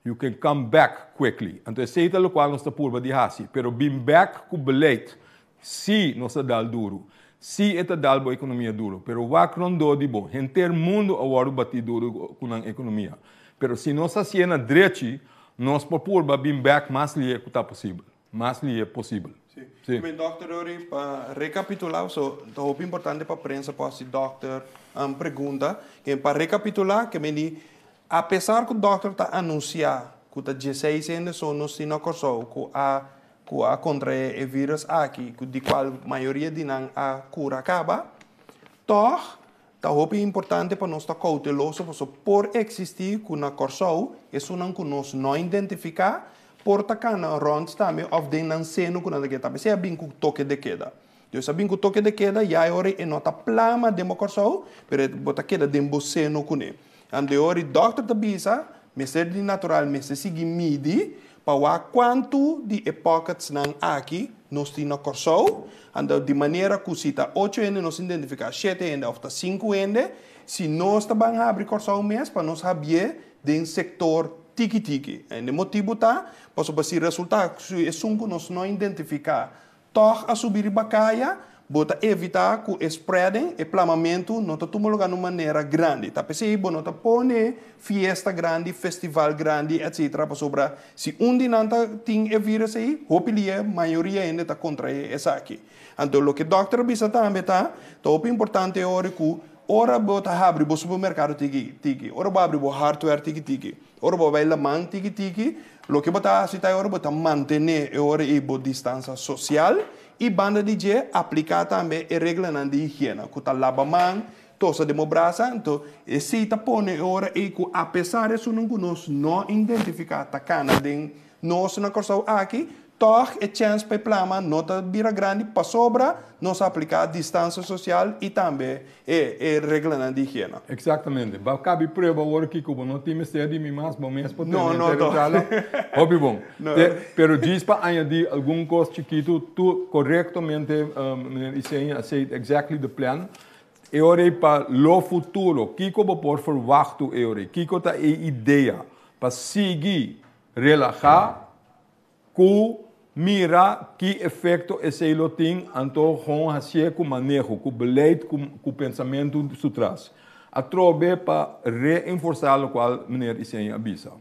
you can come back quickly. Anto esei ta lokual nos ta purba di hasi, pero bin bek ku beleid, Sí, nos ta dal duru. Sí, e ta dal bo ekonomia duru. Pero wak rondó di bo, henter mundu a wòrdu batí duru ku nan ekonomia. Pero si nos hasié na drechi, nos por purba bin bèk mas lihe ku ta posibel. Mas lihe posibel. Sí. Sí. Mi dòkter Rory, pa rekapitulá, so ta hopi importante pa prensa por hasi dòkter pregunta. Pa rekapitulá, ke meni, apesar ku dòkter ta anunsiá. ku ta 16 hende so nos tin na Kòrsou ku a kontraé e virus aki, ku di kual mayoria di nan a kura kaba, toch ta hopi importante pa nos ta kouteloso, pasobra por eksistí ku na Kòrsou esunnan ku nos no identifiká por ta kana rònt tambe òf den nan seno ku nan ta keda. Tambe a bin ku toke de keda. Dus a bin ku toke de keda, ya ora e no ta plama den Kòrsou, pero bo ta keda den bo seno kuné. Anto ora dòkter ta bisa, mester di natural, mester sigui midi, pa wak kuantu di e pockets nan aki nos tin na Kòrsou, anto di manera ku si ta 8 hende nos identifiká 7 hende òf ta 5 hende, si nos ta ban habri Kòrsou mes, pa nos habrié den sektor tiki-tiki. E motibu ta, pasobra si resultá esun ku nos no identifiká, toch a subi riba kaya, bo ta evitá ku e spreading, e plamamentu, no ta tuma lugá di manera grandi. Ta p'esei, bo no ta pone fiesta grandi, festival grandi, etc. Pasobra si un di nan tin e virus ei, hopi lihé, mayoria hende ta kontraé esaki. Anto, loke dòkter a bisa tambe ta hopi importante ora ku ora bo ta habri bo supermerkado tiki tiki, ora bo habri bo hardware tiki tiki, ora bo bai laman tiki tiki, loke bo ta hasi ta ora bo ta mantené e ora ei bo distansia sosial i banda di dje apliká tambe e reglanan di higiena, ku ta laba man, tosa den bo brasa. Anto esei ta pone e ora ei ku apesar esunnan ku nos no identifiká ta kana den nos na Kòrsou aki, toch e chèns pa e plama no ta bira grandi pasobra nos apliká distansia sosial i tambe e reglanan di higiena. Eksaktamente. Bo a kaba prueba awor ku bo no tin mester di mi mas, bo mes por No, no. Charla. Hopi bon. No. Pero djis pa añadí algun kos chikitu, tur korektamente, meneer Isenia, said exactly the plan. E ora pa lo futuro, kiko bo por verwacht e ora, kiko ta e idea pa sigui relahá ku mira ki efekto esei lo tin, anto gewoon hasié ku maneho, ku beleid, ku pensamentu su tras. Atrobe pa reenforsá lokual meneer Isenia a bisa.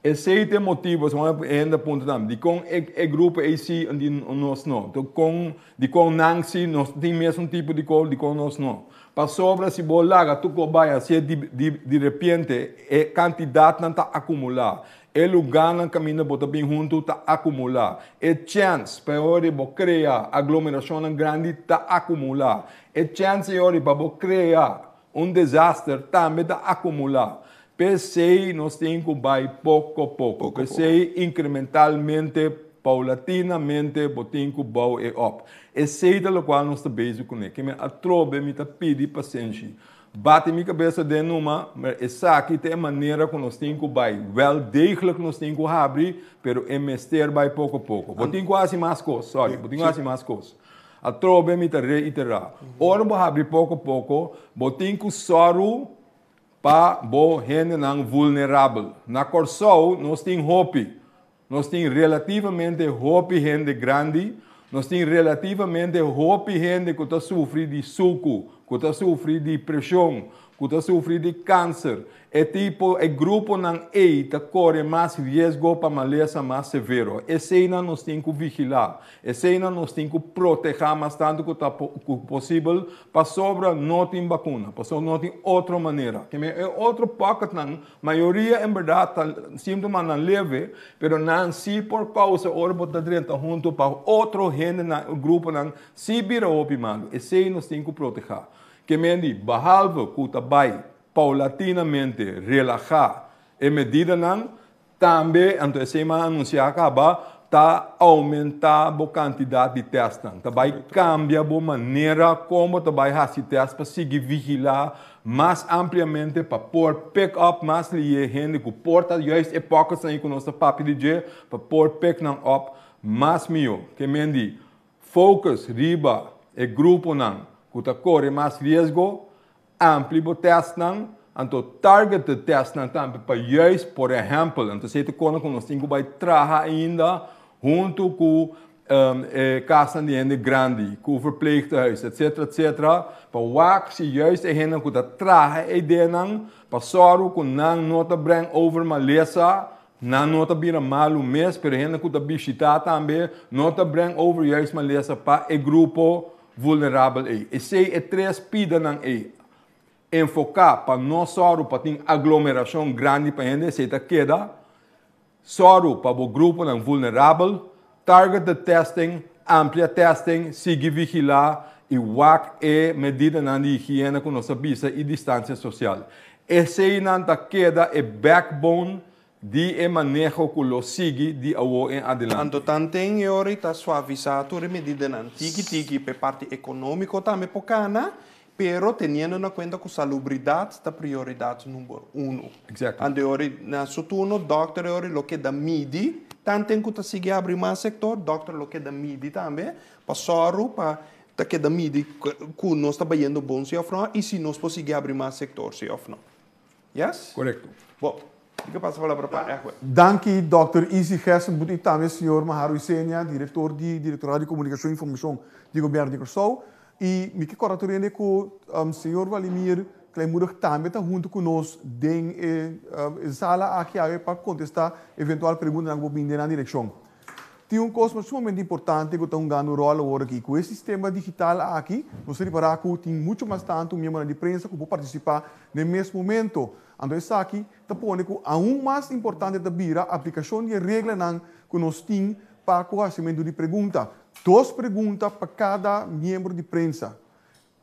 Esei ta e motibu, ainda punto tambe, di kon e grupo ei si di nos no. Kon di kon nan si nos tin mesun tipo di kos, di kon nos no. Pasobra si bo laga tur kos bai asina di repente, e kantidatnan ta akumulá. E lugánan kaminda bo ta bin huntu ta akumulá. E chèns pa ora bo krea aglomerashonnan grandi ta akumulá. E chèns ora pa bo krea un desaster tambe ta akumulá. P'esei nos tin ku bai poko poko. P'esei inkrementalmente, paulatinamente, bo tin ku bouw e op. Esei ta lokual nos ta bezig kuné. Ke men atrobe mi ta pidi pasenshi. Bati mi kabes den numa, ma esaki ta e manera ku nos tin ku bai. Wel degelijk nos tin ku habri, pero e mester bai poko poko. Bo tin ku hasi mas kos, sorry, bo tin ku hasi mas kos. Atrobe mi ta reiterá. Ora bo habri poko poko, bo tin ku sòru pa bo hendenan vulnerabel. Na Kòrsou nos tin hopi. Nos tin relativamente hopi hende grandi, nos tin relativamente hopi hende ku ta sufri di suku, ku ta sufri di preshon, ku ta sufri di kanser. E tipo, e gruponan ei ta kore mas riesgo pa malesa mas severo. Eseinan nos tin ku vigilá. Eseinan nos tin ku protehá mas tantu ku ta posibel pasobra no tin vakuna, pasobra no tin otro manera. Ke men e otro pocketnan, mayoria en berdat ta síntomanan leve, pero nan si por kousa ora bo ta drenta huntu pa otro hendenan, gruponan, si bira hopi malu. Esei nos tin ku protehá. Ke men di, behalve ku ta bai paulatinamente relahá e medidanan, tambe, anto esei m'a anunsiá kaba, ta oumentá bo kantidat di tèstnan. Ta bai kambia bo manera kon bo ta bai hasi tèst pa sigui vigilá mas ampliamente pa por pick up mas lihé hende ku por ta juist e pocketsnan ei ku nos ta papia di dje, pa por pick nan up mas mihó. Ke men di, focus riba e gruponan ku ta kore mas riesgo, amplia bo tèstnan, anto targeted tèstnan tambe pa juist, por ehèmpel, anto esei ta kona ku nos tin ku bai traha ainda huntu ku e kasnan di hende grandi, ku verpleeghuis, etc. Etc. Pa wak si juist e hendenan ku ta traha e ideanan, pa sòru ku nan no ta breng over malesa, nan no ta bira malu mes, pero hende ku ta bishitá tambe no ta breng over juist malesa pa e grupo vulnerabel ei. Esei e tres pidanan ei. Enfoká pa no sòru pa tin aglomerashon grandi pa hende, esei ta keda. Sòru pa bo gruponan vulnerabel, targeted testing, amplia testing, sigui vigilá i wak e medidanan di higiena ku nos a bisa i distansia sosial. Eseinan ta keda e backbone di e maneho ku lo sigui di awor en adelante. Anto tanten e ora ta suavisá tur e medidanan tiki tiki pa e parti ekonómiko tambe por kana, pero teniendo na kuenta ku salubridat ta prioridat number uno. Exactly. Anto e ora na su turno dòkter e ora lo keda midi, tanten ku ta sigui abri mas sektor, dòkter lo keda midi tambe pa sòru pa ta keda midi ku nos ta bayendo bon si òf no i si nos por sigui abri mas sektor si òf no. Yes? Korekto. Bo, mi ke pasa palabra pa Egwin. Danki Dòkter Izzy Gerstenbluth i tambe señor Maharu Isenia, direktor di Direktorado di Komunikashon i Informashon di Gobièrnu di Kòrsou. I mi ke kòrda tur hende ku señor Wladimir Kleinmoedig tambe ta huntu ku nos den e sala aki awe pa kontestá eventual preguntanan ku por bini den nan direkshon. Tin un kos sumamente importante ku ta hungando un ròl awor aki. Ku e sistema digital aki nos ta ripará ku tin muchu mas tantu miembronan di prensa ku por partisipá den mes momento. Anto esaki ta pone ku aun mas importante ta bira aplikashon di e reglanan ku nos tin pa ku hasimentu di pregunta. Dos pregunta pa kada miembro di prensa.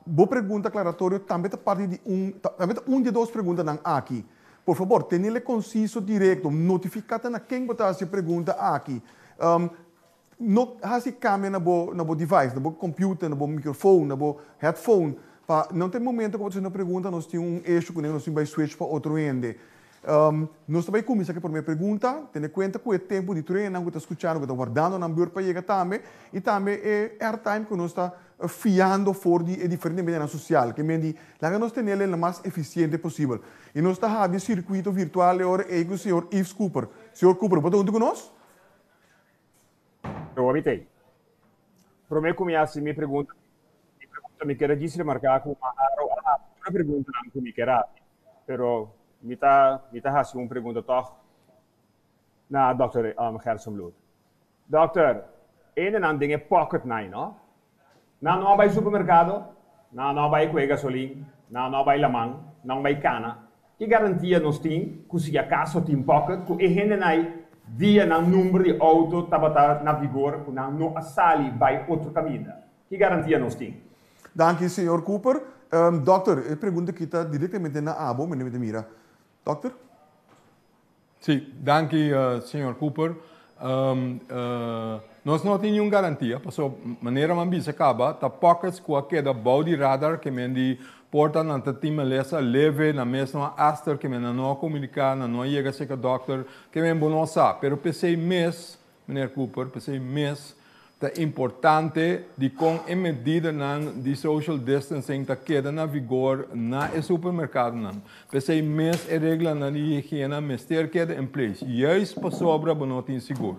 Bo pregunta aklaratorio tambe ta parti di un, tambe ta un di e dos preguntanan aki. Por fabor, tenele konsiso, direkto. Notifiká ta na ken bo ta hasi e pregunta aki. No hasi kambio na bo na bo device, na bo computer, na bo microfoon, na bo headphone, pa no ta e momento ku bo ta hasi una pregunta nos tin un issue kuné nos tin bai switch pa otro hende. Nos ta bai kuminsá ku e promé pregunta, tene kuenta ku e tempu di tur hendenan ku ta skuchando, ku ta wardando nan bùrt pa yega tambe, i tambe e airtime ku nos ta fiando for di e diferente medianan sosial, ke men di laga nos tene el lo mas efisiente posibel. I nos ta habri e sirkuito virtual e ora ei ku señor Yves Cooper. Señor Cooper, bo ta huntu ku nos? Proba mi t'ei. Promé ku mi hasi mi pregunta, mi pregunta mi kier a djis remarká ku Maharo a hasi tur e preguntanan ku mi kier hasi, pero mi ta mi ta hasi un pregunta tòg na dòkter Gerstenbluth. Dòkter, hendenan den e pocket nai no? Nan no a bai supermerkado, nan no a bai kue gasolin, nan no a bai laman, nan bai kana. Ki garantia nos tin ku si akaso tin pocket ku e hendenai dia nan number di outo tabata na vigor ku nan no a sali bai otro kaminda? Ki garantia nos tin? Danki señor Cooper. Dokter, e pregunta aki ta directamente na abo, mi ta mira. Dokter? Sí, danki señor Cooper. Nos no tin niun garantia, paso manera mi a bisa caba, ta pockets cu a keda bou di radar ke men di porta nan ta tin malesa leve, nan mes no a aster, ke men nan no a comunica, nan no a yega cerca dokter, ke men bo no sa. Pero p'esey mes Meneer Cooper, p'esei mes ta importante dikon e medidanan di social distancing ta keda na vigor na e supermerkadonan. P'esei mes e reglanan di higiena mester keda in place, juist pasobra bo no tin sigur.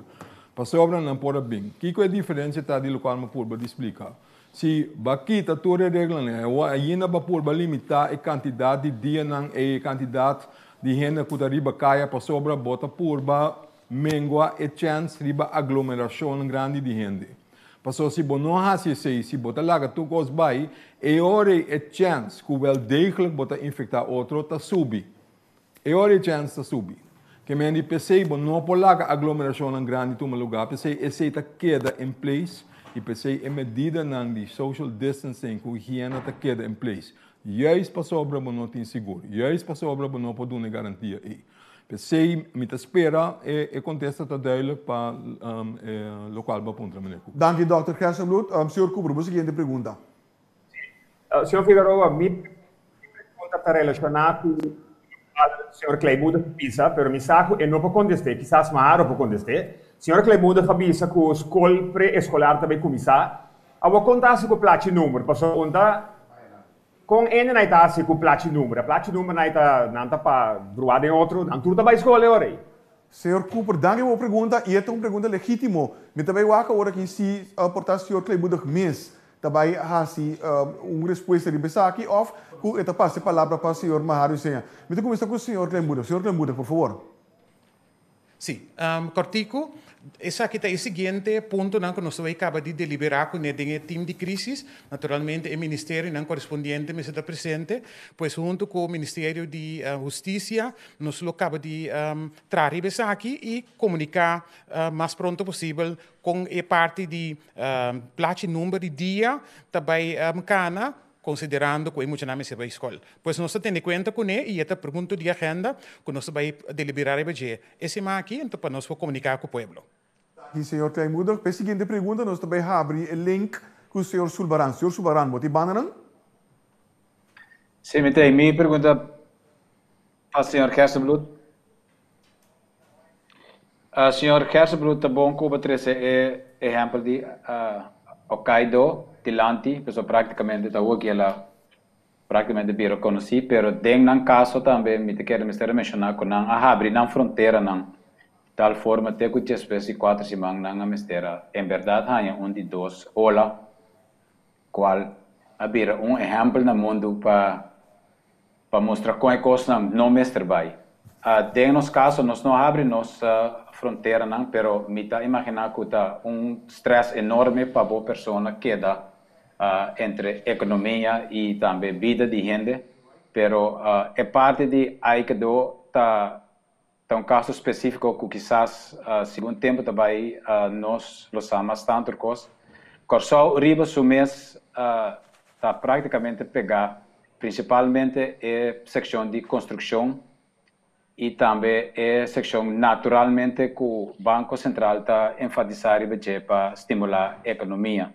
Pasobra nan por a bin. Kiko e diferencia ta di lokual mi purba di splika? Si bo a kita tur e reglanan awor ainda bo a purba limitá e kantidat di dianan ei, e kantidat di hende ku ta riba kaya pasobra bo ta purba Mengua e chèns riba aglomerashonnan grandi di hende. Pasobra si bo no hasi esei, si bo ta laga tur kos bai, e ora ei e chèns ku wèl degelijk bo ta infektá otro ta subi. E ora ei chèns ta subi. Ke men di p'esei bo no por laga aglomerashonnan grandi tuma lugá, p'esei esei ta keda in place i p'esei e medidanan di social distancing ku higiena ta keda in place. Juist pasobra bo no tin sigur, juist pasobra bo no por duna e garantia ei. P'esei mi ta spera e kontesta ta duidelijk pa e lokual bo a puntra, meneer Cooper. Danki dòkter Gerstenbluth. Señor Cooper, bo siguiente pregunta. Señor Figueroa, mi pregunta ta relashoná ku lokual señor Kleinmoedig a bisa, pero mi sa ku e no por kontest'é, kisas Maharo por kontest'é. Señor Kleinmoedig a bisa ku skol pre-eskolar ta bai kuminsá. Awor kon ta hasi ku plachi number? Pasobra un ta Kon ende nan ta hasi ku plachi number? E plachi number nan ta nan ta pa drua den otro, nan tur ta bai skol e ora ei. Señor Cooper, danki pa bo pregunta i e ta un pregunta legítimo. Mi ta bai wak awor aki si por ta señor Kleinmoedig mes ta bai hasi un respuesta riba esaki òf ku e ta pasa e palabra pa señor Mahario Seña. Mi ta kuminsá ku señor Kleinmoedig. Señor Kleinmoedig, por fabor. Sí, kòrtiku, esaki ta e siguiente puntonan ku nos ta bai kaba di deliberá kuné den e tim di krísis. Naturalmente e ministerionan korespondiente mester ta presente, pues huntu ku Ministerio di Hustisia nos lo kaba di traha riba esaki i komuniká mas pronto posibel kon e parti di plachi number di dia ta bai kana. Konsiderando ku e muchanan mester bai skol. Pues nos ta tene kuenta kuné i e ta punto di agenda ku nos ta bai deliberá riba dje e siman aki anto pa nos por komuniká ku pueblo. Danki señor Kleinmoedig. Pa e siguiente pregunta nos ta bai habri e link ku señor Sulbaran. Señor Sulbaran, bo tin bandanan? Sí, mi ta. Mi pregunta pa señor Gerstenbluth. Señor Gerstenbluth, ta bon ku bo trese e ehèmpel di Hokkaido dilanti, pasobra práktikamente ta awor ku el a práktikamente bira konosí, pero den nan kaso tambe mi ta kere mester a menshoná ku nan a habri nan fronteranan di tal forma te ku despues di kuater siman nan a mester a en bèrdat haña un di dos ola kual a bira un ehèmpel na mundu pa Pa mustra kon e kosnan no mester bai. Den nos kaso nos no habri nos fronteranan pero mi ta imaginá ku ta un strès enorme pa bo persona keda entre ekonomia i tambe bida di hende. Pero e parti di Aikido ta ta un kaso spesífiko ku kisas segun tempu ta bai nos lo sa mas tantu kos. Kòrsou riba su mes ta práktikamente pegá prinsipalmente e sekshon di konstrukshon i tambe e sekshon naturalmente ku Banko Sentral ta enfatisá riba dje pa stimulá ekonomia.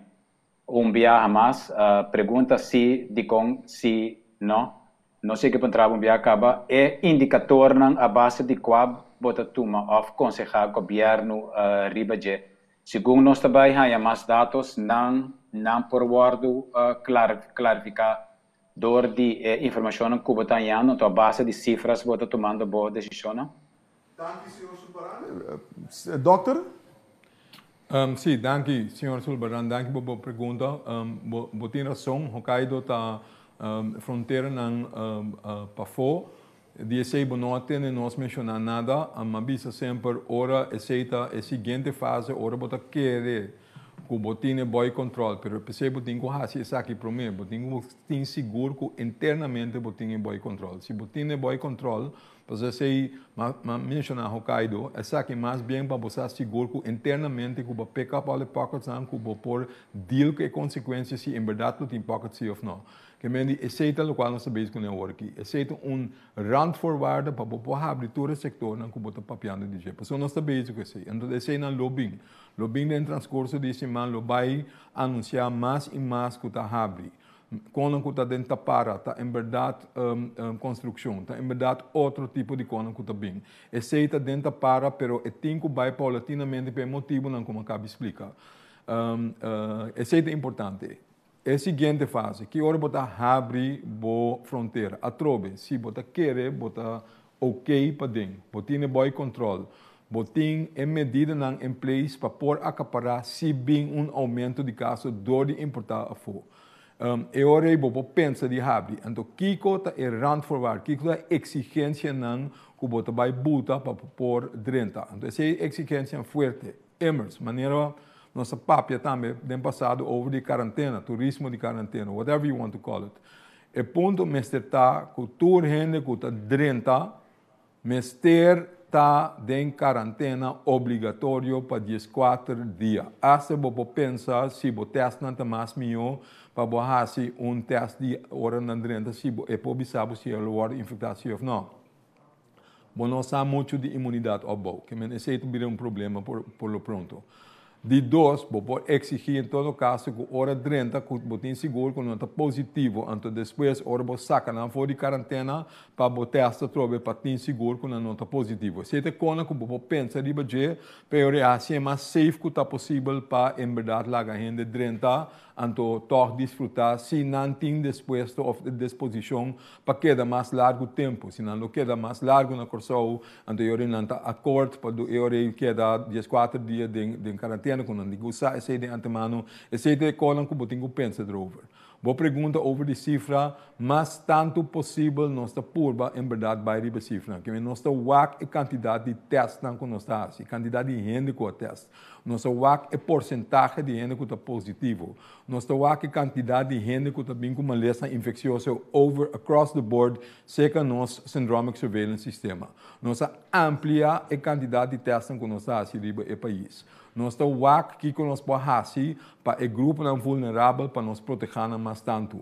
Un biaha mas, pregunta si, dikon, si, no. No sigui puntra bo un biaha kaba. E indikatornan a base di kua bo ta tuma òf konsehá gobièrnu riba dje. Segun nos ta bai haña mas datos, nan nan por wòrdu klarifiká dor di e informashonnan ku bo ta hañando, anto a base di sifras bo ta tumando bo desishonnan. Danki señor Sulbaran. Dòkter? Sí, danki señor Sulbaran, danki pa bo pregunta. Bo tin rason, Hokkaido ta fronteranan pafó. Di esei bo no a tende nos menshoná nada. Mi a bisa semper ora esei ta e siguiente fase, ora bo ta kere ku bo tin e bòi kòntròl, pero p'esei bo tin ku hasi esaki promé, bo tin ku tin sigur ku internamente bo tin e bòi kòntròl. Si bo tin e bòi kòntròl, Pasobra esei m'a menshoná Hokkaido, esaki mas bien pa bo sa sigur ku internamente ku bo pick up all e pocketsnan ku bo por deal ku e konsekuensia si en bèrdat lo tin pockets si òf no. Ke men di esei ta lokual nos ta bezig kuné awor aki. Esei ta un randvoorwaarde pa bo por habri tur e sektornan ku bo ta papiando di dje. Pasobra nos ta bezig ku esei. Enton eseinan lo bin. Lo bin den transkurso di e siman lo bai anunsiá mas i mas ku ta habri. Konan ku ta den tapara ta en bèrdat konstrukshon, ta en bèrdat otro tipo di konan ku ta bin. Esei ta den tapara pero e tin ku bai paulatinamente pa e motibunan ku mi a kabi splika. Esei ta importante. E siguiente fase, ki ora bo ta habri bo frontera? Atrobe, si bo ta kere bo ta ok paden, bo tin e bòi kòntròl, bo tin e medidanan en place pa por akapará si bin un oumento di kaso dor di importá afó. E ora ei bo por pensa di habri. Anto kiko ta e randvoorwaarden, kiko ta e eksigensianan ku bo ta bai buta pa bo por drenta? Anto esei eksigensianan fuerte. Immers, manera nos a papia tambe den pasado over di karantena, turismo di karantena, whatever you want to call it. E punto mester ta ku tur hende ku ta drenta mester ta den karantena obligatorio pa dieskuater dia. Asta bo por pensa si bo tèstnan ta mas mihó pa bo hasi un tèst di ora nan drenta si bo e por bisa bo si el a wòrdu infektá si òf nò. Bo no sa muchu di inmunidat opbou, ke men esei ta bira un problema por lo pronto. Di dos, bo por exigí en todo caso cu ora drenta cu bo tin sigur cu nan ta positivo, anto despues ora bo saca nan for di carantena pa bo test atrobe pa tin sigur cu nan no ta positivo. Esei ta e cona cu bo por pensa riba dje, pero e haci e mas safe cu ta posibel pa en berdad laga hende drenta anto tog disfruta si nan tin dispuesto of disposicion pa keda mas largu tempu. Si nan lo keda mas largu na Kòrsou, anto e ora nan ta akòrt pa e ora ei keda dieskuater dia den den karantena ku nan tin ku usa esei den antemano. Esei ta e kosnan ku bo tin ku pensa erover. Bo pregunta over di sifra, mas tantu posibel nos ta purba en berdat bai riba sifra. Ke nos ta wak e kantidat di testnan ku nos ta hasi, kantidat di hende ku a test. Nos ta wak e porsentahe di hende ku ta positivo. Nos ta wak e kantidat di hende ku ta bin ku malesa infeksioso over across the board serka nos syndromic surveillance sistema. Nos a amplia e kantidat di testnan ku nos ta hasi riba e pais. Nos ta wak kiko nos por hasi pa e gruponan vulnerabel pa nos protehá nan mas tantu.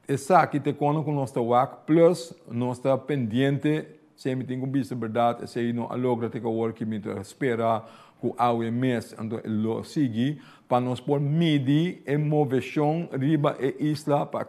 Esaki ta kono ku nos ta wak, plus nos ta pendiente, si mi tin ku bisa berdat, esei no a logra te ku awor ki mi ta spera ku awe mes anto lo sigui, pa nos por midi e moveshon riba e isla pa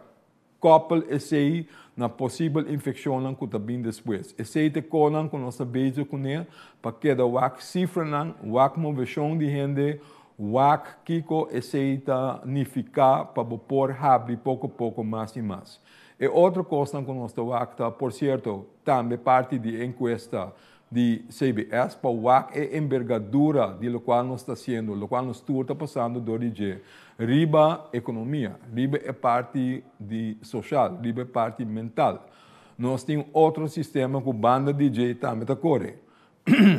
Koppel esei na posibel infekshonnan ku ta bin despues. Esei ta e konan ku nos ta bezig kuné pa keda wak sifranan, wak moveshon di hende, wak kiko esei ta nifiká pa bo por habri poko poko mas i mas. E otro kosnan ku nos ta wak ta, por sierto, tambe parti di e enkuesta di CBS pa wak e embergadura di lokual nos ta hasiendo, lokual nos tur ta pasando dor di dje riba ekonomia, riba e parti di soshal, riba e parti mental. Nos tin otro sistema ku banda di dje tambe ta kore.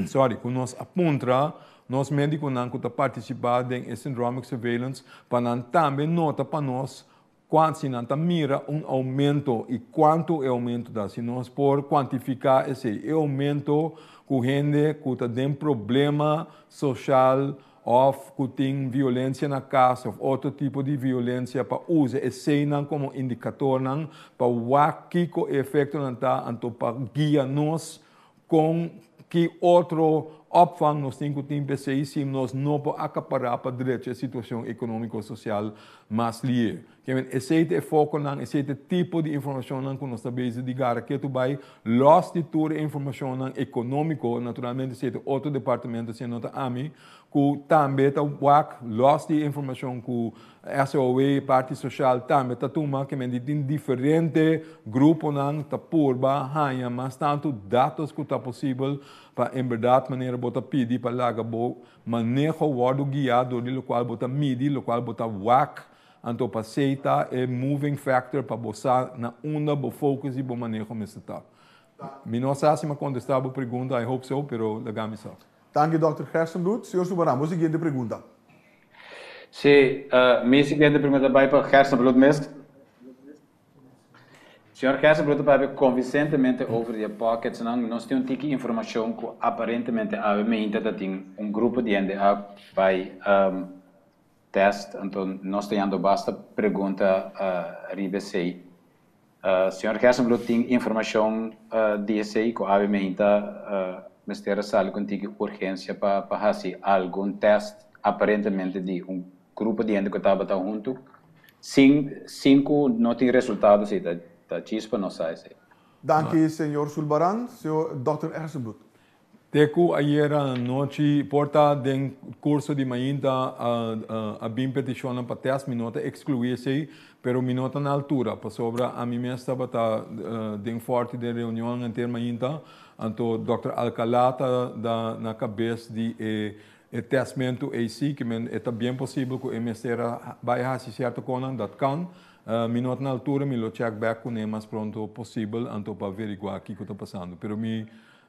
Sorry, ku nos a puntra nos medikonan ku ta partisipá den e syndromic surveillance pa nan tambe nota pa nos Kuant si nan ta mira un oumento i kuantu e oumento ta? Si nos por kuantifiká esei, e oumento ku hende ku ta den problema soshal òf ku tin violensia na kas òf otro tipo di violensia pa usa eseinan komo indikatornan pa wak kiko e efektonan ta anto pa guia nos Kon ki otro opvang nos tin ku tin p'esei si nos no por akapará pa drecha e situashon ekonómiko-sosial mas lié? Ke men, esei ta e fokonan, esei ta e tipo di informashonnan ku nos ta bezig di gara ketu bai, lòs di tur e informashonnan ekonómiko, naturalmente esei ta otro departamento, esei no ta ami, ku tambe ta wak lòs di e informashon ku SOAW, parti soshal, tambe ta tuma, ke men di tin diferente gruponan ta purba haña mas tantu datos ku ta posibel pa en bèrdat manera bo ta pidi pa laga bo maneho wòrdu guiá dor di lokual bo ta midi, lokual bo ta wak, anto pa esei ta e moving factor pa bo sa na unda bo focus di bo maneho mester ta. Mi no sa si mi a kontestá bo pregunta, I hope so, pero laga mi sa. Danki Dòkter Gerstenbluth. Señor Subaran, bo siguiente pregunta. Sí, mi siguiente pregunta bai pa Gerstenbluth mes. Señor Gerstenbluth ta papia konvinsentemente over di e pocketsnan. Nos tin un tiki informashon ku aparentemente awe meinta ta tin un grupo di hende a bai test, anto nos ta yando basta pregunta riba esei. Señor Gerstenbluth tin informacion di esey cu awe meinta mester a sali cu un tiki urgencia pa haci algun test aparentemente di un grupo di hende cu tabata hunto sin sin cu no tin resultado si ta chispa nos sa esey. Danki señor Sulbaran. Señor Dòkter Gerstenbluth. Te ku ayera anochi por ta den kurso di mainta a bin petishonnan pa tèst, mi no ta ekskluí esei, pero mi no ta na altura pasobra ami mes tabata den fòrti den reunionnan henter mainta, anto dòkter Alcalá ta da na kabes di e e tèstmentu ei sí, ke men e ta bien posibel ku e mester a bai hasi sierto konan, dat kan, mi no ta na altura, mi lo chèk bèk kuné mas pronto posibel anto pa averiguá kiko ta pasando, pero mi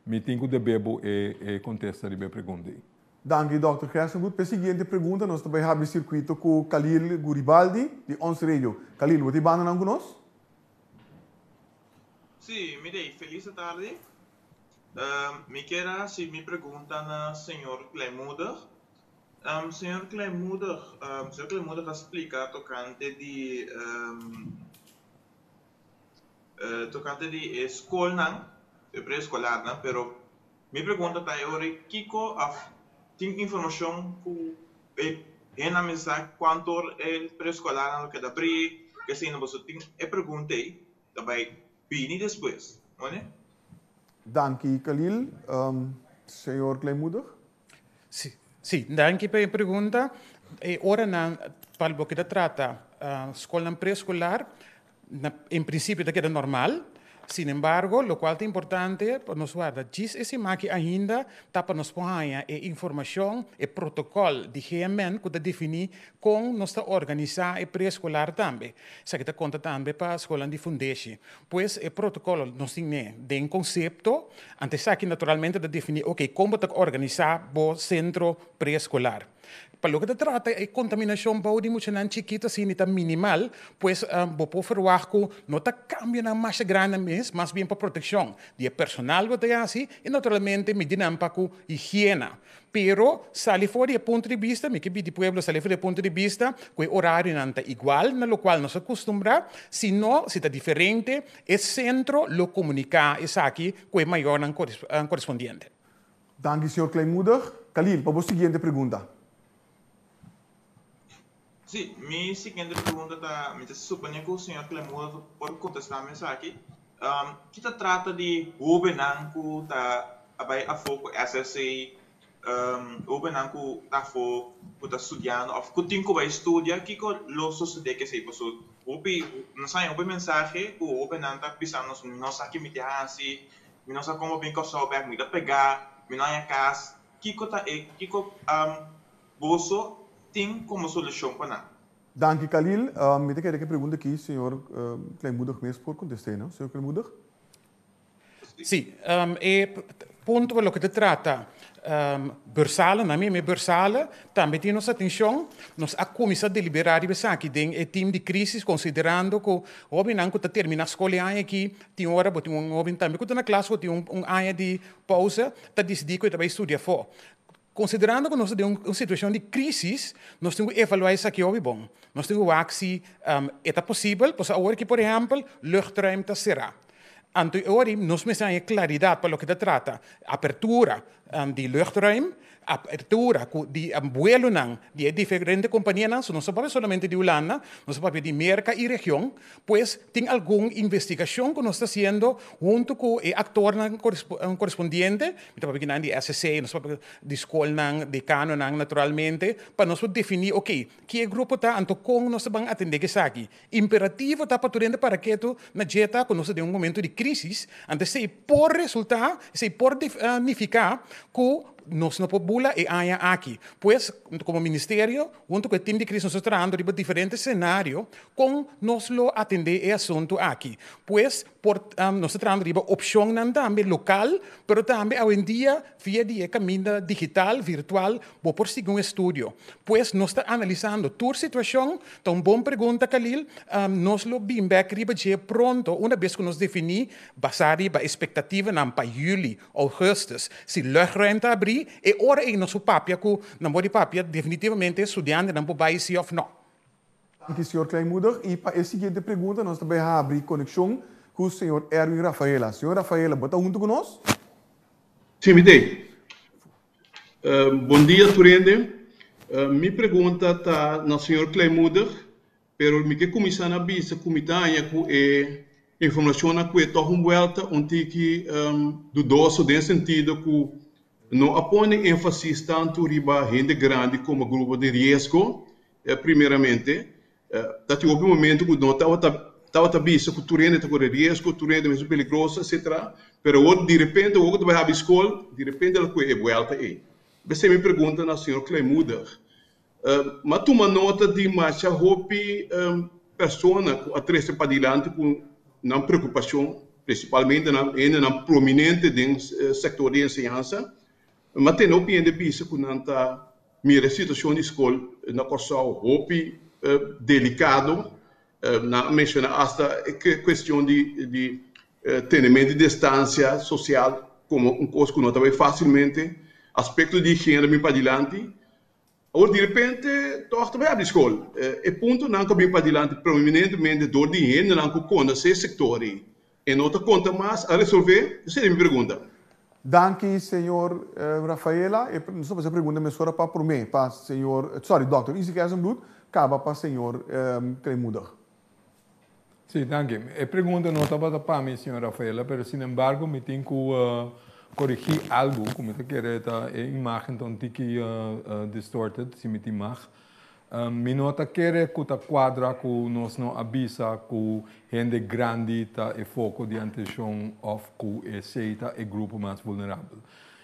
Mi tin ku debe bo e e kontesta riba e pregunta ei. Danki Dòkter Gerstenbluth. P'e siguiente pregunta nos ta bai habri sirkuito ku Khalil Guribaldi di Ons Radio. Khalil, bo ta e bandanan ku nos? Sí, mi dei. Felis atardi. Mi kier a hasi mi pregunta na señor Kleinmoedig. Señor Kleinmoedig, señor Kleinmoedig a splika tokante di tokante di e skolnan, e preeskolarnan, pero mi pregunta ta e ora kiko òf tin informashon ku e hendenan mester sa kuantu or e preeskolarnan lo keda abrí, k'esei boso tin e pregunta ei ta bai bini despues, no? Danki Khalil. Señor Kleinmoedig. Sí, sí, danki pa e pregunta. E oranan pa loke ta trata skolnan preeskolar, na en prinsipio ta keda normal. Sin embargo, lokual ta importante pa nos warda djis e siman aki ainda ta pa nos por haña e informashon, e protokòl di GMN ku ta definí kon nos ta organisá e preeskolar tambe. Esaki ta konta tambe pa skolnan di fundeshi. Pues e protokòl nos tin ne den konsepto, anto esaki naturalmente ta definí oke kon bo ta organisá bo sentro preeskolar. Pa loke ta trata e kontaminashon bou di muchanan chikitu asina ta minimal, pues bo por ferwagt ku no ta kambionan masha grandi mes, mas bien pa protekshon di e personal bo ta hasi i naturalmente midinan pa ku higiena. Pero sali for di e punto di bista, mi ke bidi pueblo sali for di e punto di bista ku e orarionan ta igual na lokual nos a kustumbrá, si no, si ta diferente, e sentro lo komuniká esaki ku e mayornan korespondiente. Danki señor Kleinmoedig. Khalil, pa bo siguiente pregunta. Sí, mi siguiente pregunta ta, mi ta supone ku señor Kleinmoedig por kontestá mi esaki. Ki ta trata di hóbennan ku ta a bai afó ku SSC, hóbennan ku ta afó ku ta studiando òf ku tin ku bai studia, kiko lo sosodé ku esei? Pasobra hopi, nos haña hopi mensahe ku hóbennan ta bisa nos, mi no sa ki mi tin hasi, Mi no sa komo bin Kòrsou bèk, mi ta pegá, mi no haña kas. Kiko ta e, kiko boso tin komo solushon pa nan? Danki Khalil. Mi ta kere ku e pregunta aki señor Kleinmoedig mes por kontest'é, no? Señor Kleinmoedig? Sí, e punto pa loke ta trata bursale, nan mi e bursale tambe tin nos atencion. Nos a cuminsa delibera riba esaki den e team di crisis considerando cu hobennan cu ta termina scol e aña aki Tin ora bo tin un hoben tambe ku ta na klas ku tin un aña di pousa ta disidí ku e ta bai studia afó. Konsiderando ku nos ta den un situashon di krísis, nos tin ku evaluá esaki hopi bon. Nos tin ku wak si e ta posibel, pasobra awor aki por ehèmpel luchtruim ta será. Anto e ora ei nos mester haña klaridat pa loke ta trata apertura di luchtruim, apertura ku di buelonan di e diferente kompanianan, so nos ta papia solamente di Hulanda, nos ta papia di Merka i region, pues tin algun investigashon ku nos ta hasiendo huntu ku e aktornan korespondiente, mi ta papia kinan di SSC, nos ta papia di skolnan, dekanonan naturalmente, pa nos por definí oke, ki e grupo ta, anto kon nos ta ban atendé ku esaki. Imperativo ta pa tur hende para ketu na dje ta ku nos ta den un momento di krísis, anto esei por resultá, esei por nifiká ku nos no por bula e aña aki. Pues, komo ministerio, huntu ku e tim di krísis nos ta trahando riba diferente senario kon nos lo atendé e asuntu aki. Pues, por nos ta trahando riba opshonnan tambe lokal, pero tambe awendia via di e kaminda digital, virtual, bo por sigui un estudio. Pues, nos ta analisando tur situashon. Ta un bon pregunta, Khalil. Nos lo bin bèk riba dje pronto, una bes ku nos definí basá riba e spektativanan pa yüli Augustus, si luchtruim ta abrí, e ora ei nos por papia ku nan por di papia definitivamente studiantenan por bai si òf nò. Danki señor Kleinmoedig. I pa e siguiente pregunta nos ta bai habri konekshon ku señor Erwin Rafaela. Señor Rafaela, bo ta huntu ku nos? Sí, mi t'ei. Bon dia tur hende. Mi pregunta ta na señor Kleinmoedig. Pero mi ke kuminsá na bisa ku mi ta haña ku e informashonnan ku e tòg un buèlta un tiki dudoso den sentido ku no a pone énfasis tantu riba hende grandi komo grupo di riesgo primeramente. Ta tin hopi momento ku no tabata tabata bisa ku tur hende ta kore riesgo, tur hende ta mester peligroso etcetera, pero awor direpente awor ku ta bai habri skol direpente el a kohe e buèlta ei. P'esei mi pregunta na señor Kleinmoedig, M'a tuma nota di masha hopi persona ku a trese padilanti ku nan preokupashon, prinsipalmente nan hendenan prominente den sektor di enseñansa. M'a tende hopi hende bisa ku nan ta mira e situashon di skol na Kòrsou hopi delikado. Nan a menshoná asta e kuestion di tenementu di distansia sosial komo un kos ku no ta bai fásilmente. Aspekto di higiena bin padilanti. Awor di repente tòg ta bai abri skol. E puntonan ku a bin padilanti prominentemente dor di hendenan ku konosé e sektor ei e no ta konta mas a resolvé? Esei ta mi pregunta. Danki señor Rafaela. E nos ta pasa e pregunta mesora pa promé pa señor, sorry, dòkter Isaac Eisenbloed, kaba pa señor Kleinmoedig. Sí, danki. E pregunta no tabata pa mi, señor Rafaela, pero sinembargo mi tin ku korigí algu ku mi ta kere ta e imágen ta un tiki distorted, si mi tin mag. Mi no ta kere ku ta kuadra ku nos no a bisa ku hende grandi ta e foko di atenshon òf ku esei ta e grupo mas vulnerabel.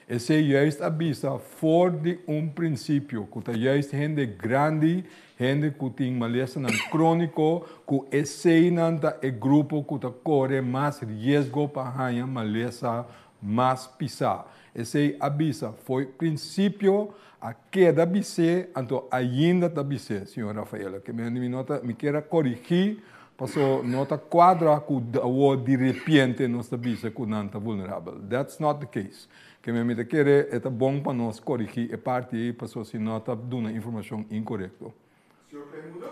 Esei juist a bisa for di un prinsipio ku ta juist hende grandi, hende ku tin malesanan króniko, ku eseinan ta e grupo ku ta kore mas riesgo pa haña malesa mas pisá. Esei a bisa fo'i prinsipio, a keda bis'é, anto ainda ta bis'é, señor Rafaela. Ke mi mi no ta, mi kier a korigí, paso no ta kuadra ku awor di repente nos ta bisa ku nan ta vulnerabel. That's not the case. Ke mi mi ta kere e ta bon pa nos korigí e parti ei, paso si no ta duna informashon inkorekto. Señor Kleinmoedig.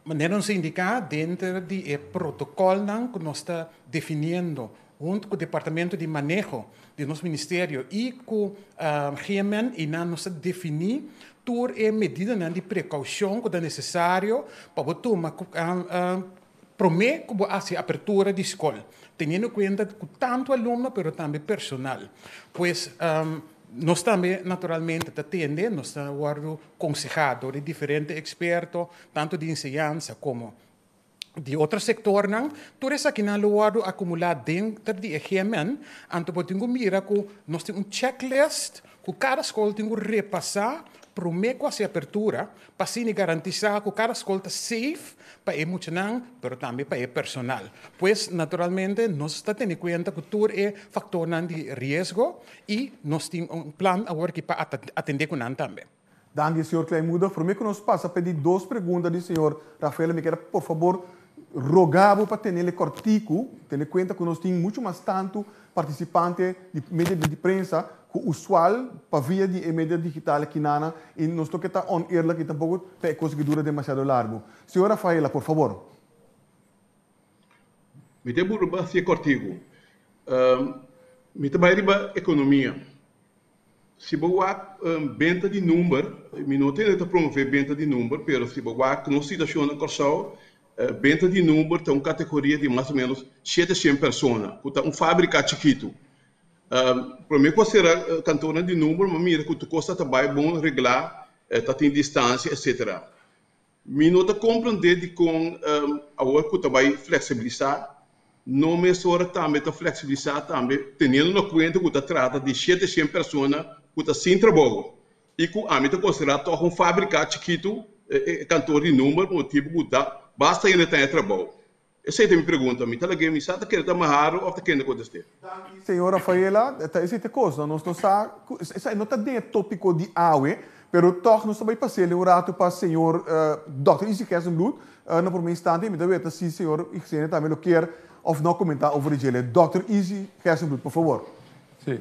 Manera nos a indiká denter di e protokolnan ku nos ta definiendo huntu ku Departamento di Maneho di nos ministerio i ku GMN i nan nos ta definí tur e medidanan di prekoushon ku ta nesesario pa bo tuma promé ku bo hasi apertura di skol, teniendo kuenta ku tantu alumno pero tambe personal. Pues nos tambe naturalmente ta tende, nos ta wòrdu konsehá dor di diferente eksperto, tantu di enseñansa komo di otro sektornan. Tur esakinan lo wòrdu akumulá denter di e GMN. Anto bo tin ku mira ku nos tin un checklist ku kada skol tin ku repasá promé ku hasi apertura pa asina garantisá ku kada skol ta safe pa e muchanan pero tambe pa e personal. Pues naturalmente nos ta tene kuenta ku tur e faktornan di riesgo i nos tin un plan awor aki pa atendé ku nan tambe. Danki señor Kleinmoedig. Prome ku nos pasa pa e di dos pregunta di señor Rafaela mi kier por fabor roga bo pa tenele kòrtiku, tene kuenta ku nos tin muchu mas tantu partisipante di media di prensa ku usual pa via di e media digital akinana i nos no ke ta oneerlijk i tampoko pa e kos aki dura demasiado largu. Señor Rafaela por fabor. Mi ta burba hasié kòrtiku. Mi ta bai riba ekonomia. Si bo wak benta di number, mi no tende ta promove benta di number, pero si bo wak nos situacion na Kòrsou, benta di number ta un categoria di mas o menos 700 persona, cu ta un fabrica chikitu. Prome cu a cera kantoornan di number, mi a mira cu tur cos ta bay bon regla, ta tin distancia, etcetera. Mi no ta comprende dicon awor cu ta bay flexibilisa, no mesora tambe ta flexibilisa tambe teniendo na cuenta cu ta trata di 700 persona cu ta sin trabou y cu ami ta considera toch un fabrica chikito e kantoor di number pa motibo cu ta basta hende ta haña trabou. Esey ta mi pregunta. Mi ta lag'é mi sa ta kere ta maharo of ta kende contesté. Danki señor Rafaela. Ta esey ta e cos. Nos no sa cu esey no ta den e topico di awe, pero toch nos ta bay pas'el un rato pa señor Dòkter Izzy Gerstenbluth. Na prome instante mi ta weta si señor Ixene tambe lo kier of no comenta over di djele. Dòkter Izzy Gerstenbluth, por favor. Sí.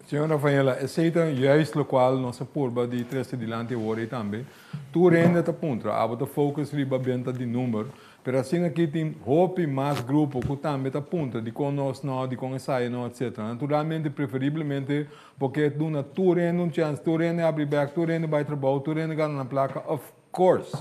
Señor Rafaela, esey ta juist locual nos a purba di trece dilanti awor ey tambe. Tur hende ta puntra, abo ta focus riba benta di number, Pero asina aki tin hopi mas grupo ku tambe ta puntra dikon nos no, dikon esaya no, etc. Naturalmente, preferiblemente bo ke duna tur hende un chèns, tur hende habri bèk, tur hende bai trabou, tur hende gana nan plaka, of course.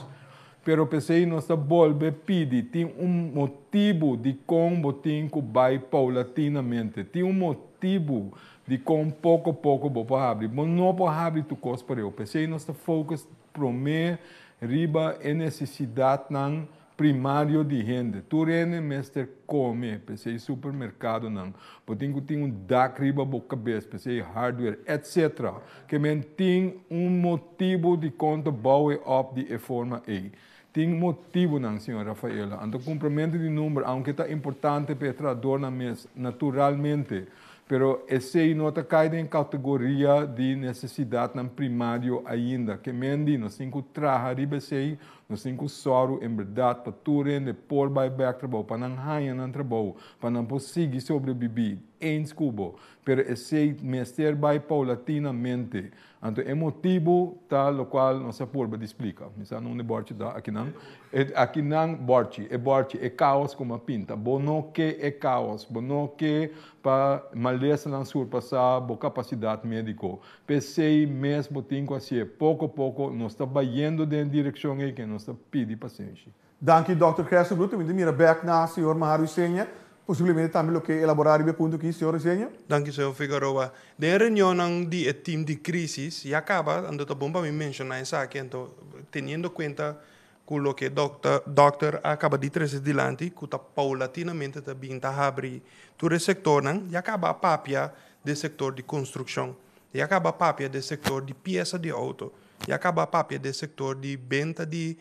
Pero p'esei nos ta bolbe pidi, tin un motibu dikon bo tin ku bai paulatinamente, tin un motibu dikon poko poko bo por habri. Bo no por habri tur kos pareu. P'esei nos ta focus Promé riba e nesesidatnan primario di hende. Tur hende mester kome, p'esei supermerkadonan. Bo tin ku tin un dak riba bo kabes, p'esei hardware, etc. Ke men tin un motibu dikon ta bou e òp di e forma ei. Tin motibunan, señor Rafaela. Anto kumpramentu di number, aunke ta importante pa e trahadornan mes, naturalmente, Pero esei no ta kai den kategoria di nesesidatnan primario ainda. Ke men di nos tin ku traha riba esei, nos tin ku sòru en bèrdat pa tur hende por bai bèk trabou, pa nan haña nan trabou, pa nan por sigui sobrebibí. Eens ku bo. Pero esei mester bai paulatinamente. Anto e motibu ta lokual nos a purba di splika. Mi sa nunde bòrchi ta akinan. E akinan bòrchi, e bòrchi, e kaos ku mi a pinta. Bo no ke e kaos. Bo no ke pa malesanan surpasá bo kapasidat médiko. P'esei mes bo tin ku hasié poko poko. Nos ta bayendo den e direkshon ei ke nos ta pidi pasenshi. Danki Dòkter Gerstenbluth. Mi ta mira bèk na señor Maharu Isenia. Posiblemente tambe lo ke elaborá riba e punto aki, señor Riseña. Danki, señor Figueroa. Den e reunionnan di e team di crisis ya caba, anto ta bon pa mi menciona esaki, anto teniendo cuenta cu loke dokter a caba di trece dilanti, cu ta paulatinamente ta bin ta habri tur e sectornan, ya caba a papia den sector di construccion, ya caba a papia den sector di pieza di auto, ya caba a papia den sector di benta di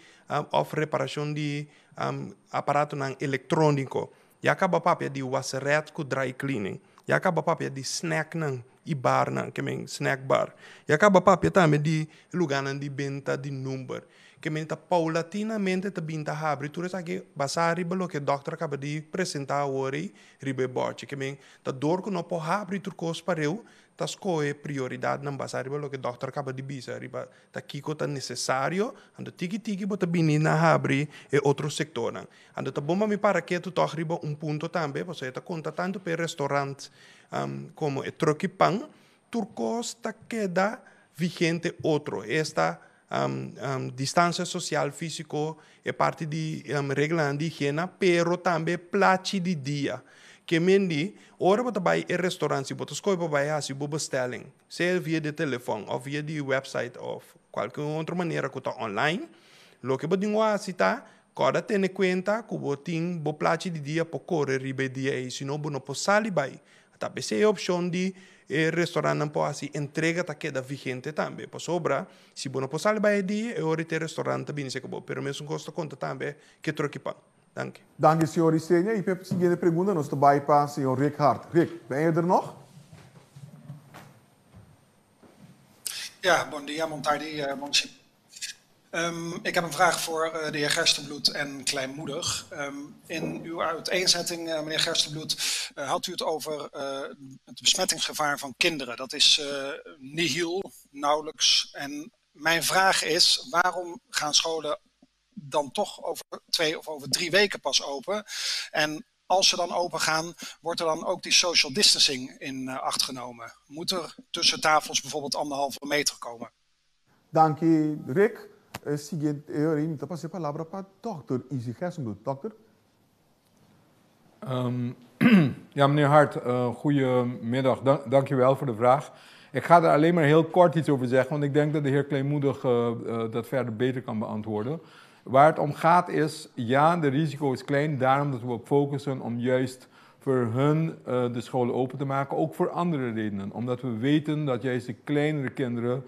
of reparacion di aparatonan electronico, ya caba a papia di waseret cu dry cleaning, ya caba a papia di snacknan y barnan, ke men snack bar, ya caba a papia tambe di lugarnan di benta di number, ke men ta paulatinamente ta bin ta habri tur esaki basa riba loke dokter a caba di presenta awor ei riba e bòchi, ke men ta dor ku no por habri tur kos pareu ta skohe prioridatnan basa riba loke dokter a caba di bisa riba ta kiko ta nesesario, anto tiki tiki bo ta bini na habri e otro sektornan. Anto ta bon pa mi para ketu tòg riba un punto tambe, pasobra e ta konta tantu pa e restorant komo e tròki pan, tur kos ta keda vigente otro, esta distansia sosial físiko, e parti di reglanan di higiena, pero tambe plachi di dia. Ke men di, ora bo ta bai e restorant, si bo ta skohe pa bai hasi bo bestelling, sea via di telefòn òf via di website òf kualke otro manera ku ta online, loke bo tin ku hasi ta kòrda tene kuenta ku bo tin bo plachi di dia por kore riba e dia ei, si no bo no por sali bai. Ta p'esei e opshon di e restorantnan por hasi entrega ta keda vigente tambe, pasobra si bo no por sali bai e dia, e ora ei te restorant ta bini seka bo, pero mesun kos ta konta tambe ke troki pan. Danki. Danki señor Isenia y p'e siguiente pregunta nos ta bay pa señor Rick Hart. Rick, ben je er nog? Ja, bon dia, bon tardi, bon Um, ik heb een vraag voor de heer Gerstenbloed en Kleinmoedig. Um, in uw uiteenzetting, meneer Gerstenbloed, had u het over het besmettingsgevaar van kinderen. Dat is nihil, nauwelijks. En mijn vraag is, waarom gaan scholen dan toch over twee of over drie weken pas open? En als ze dan open gaan, wordt er dan ook die social distancing in acht genomen? Moet er tussen tafels bijvoorbeeld anderhalve meter komen? Danki Rick. E siguiente e ora mi ta pasa e palabra pa Dòkter Izzy Gerstenbluth. Dòkter? Ja, meneer Hart, goedemiddag. Dank, dankjewel voor de vraag. Ik ga er alleen maar heel kort iets over zeggen, want ik denk dat de heer Kleinmoedig dat verder beter kan beantwoorden. Waar het om gaat is, ja, de risico is klein, daarom dat we op focussen om juist voor hun de scholen open te maken, ook voor andere redenen. Omdat we weten dat juist de kleinere kinderen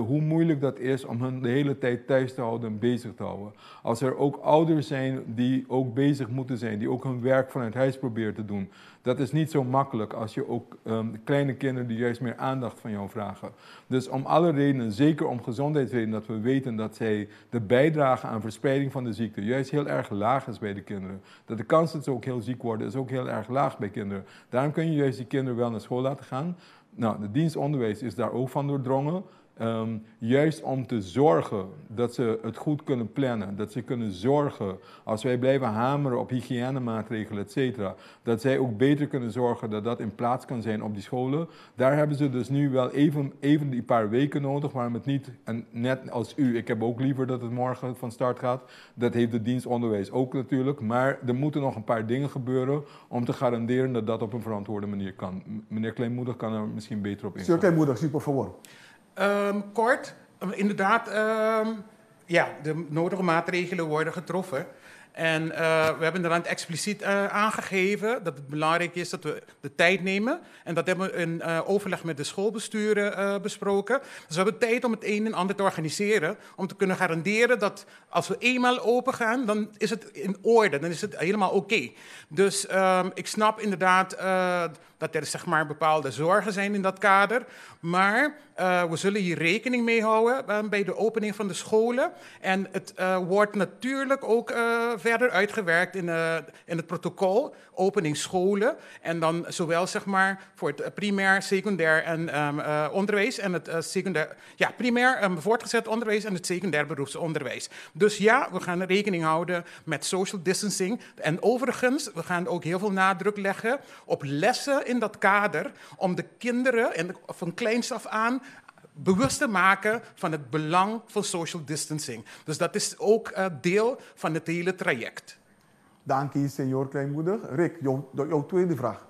hoe moeilijk dat is om hun de hele tijd thuis te houden en bezig te houden. Als er ook ouders zijn die ook bezig moeten zijn, die ook hun werk vanuit huis proberen te doen. Dat is niet zo makkelijk als je ook kleine kinderen die juist meer aandacht van jou vragen. Dus om alle redenen, zeker om gezondheidsredenen, dat we weten dat zij de bijdrage aan verspreiding van de ziekte juist heel erg laag is bij de kinderen. Dat de kans dat ze ook heel ziek worden is ook heel erg laag bij kinderen. Daarom kun je juist die kinderen wel naar school laten gaan. Nou, de dienst onderwijs is daar ook van doordrongen. Juist om te zorgen dat ze het goed kunnen plannen, dat ze kunnen zorgen, als wij blijven hameren op hygiënemaatregelen, et cetera, dat zij ook beter kunnen zorgen dat dat in plaats kan zijn op die scholen. Daar hebben ze dus nu wel even die paar weken nodig, waarom het niet, en net als u, ik heb ook liever dat het morgen van start gaat, dat heeft de dienst onderwijs ook natuurlijk, maar er moeten nog een paar dingen gebeuren om te garanderen dat dat op een verantwoorde manier kan. Meneer Kleinmoedig kan er misschien beter op ingaan. Señor Kleinmoedig, sí, por favor. Kort, inderdaad, ja, de nodige maatregelen worden getroffen. En we hebben inderdaad expliciet aangegeven dat het belangrijk is dat we de tijd nemen. En dat hebben we in overleg met de schoolbesturen besproken. Dus we hebben tijd om het een en ander te organiseren. Om te kunnen garanderen dat als we eenmaal open gaan, dan is het in orde. Dan is het helemaal oké. Dus ik snap inderdaad dat er zeg maar, bepaalde zorgen zijn in dat kader. Maar we zullen hier rekening mee houden bij de opening van de scholen. En het wordt natuurlijk ook verder uitgewerkt in het protocol opening scholen. En dan zowel zeg maar, voor het primair, secundair en onderwijs en het secundair, ja, primair voortgezet onderwijs en het secundair beroepsonderwijs. Dus ja, we gaan rekening houden met social distancing. En overigens, we gaan ook heel veel nadruk leggen op lessen in dat kader om de kinderen en van kleins af aan bewust te maken van het belang van social distancing. Dus dat is ook deel van het hele traject. Danki, señor Kleinmoedig. Rick, jouw tweede vraag.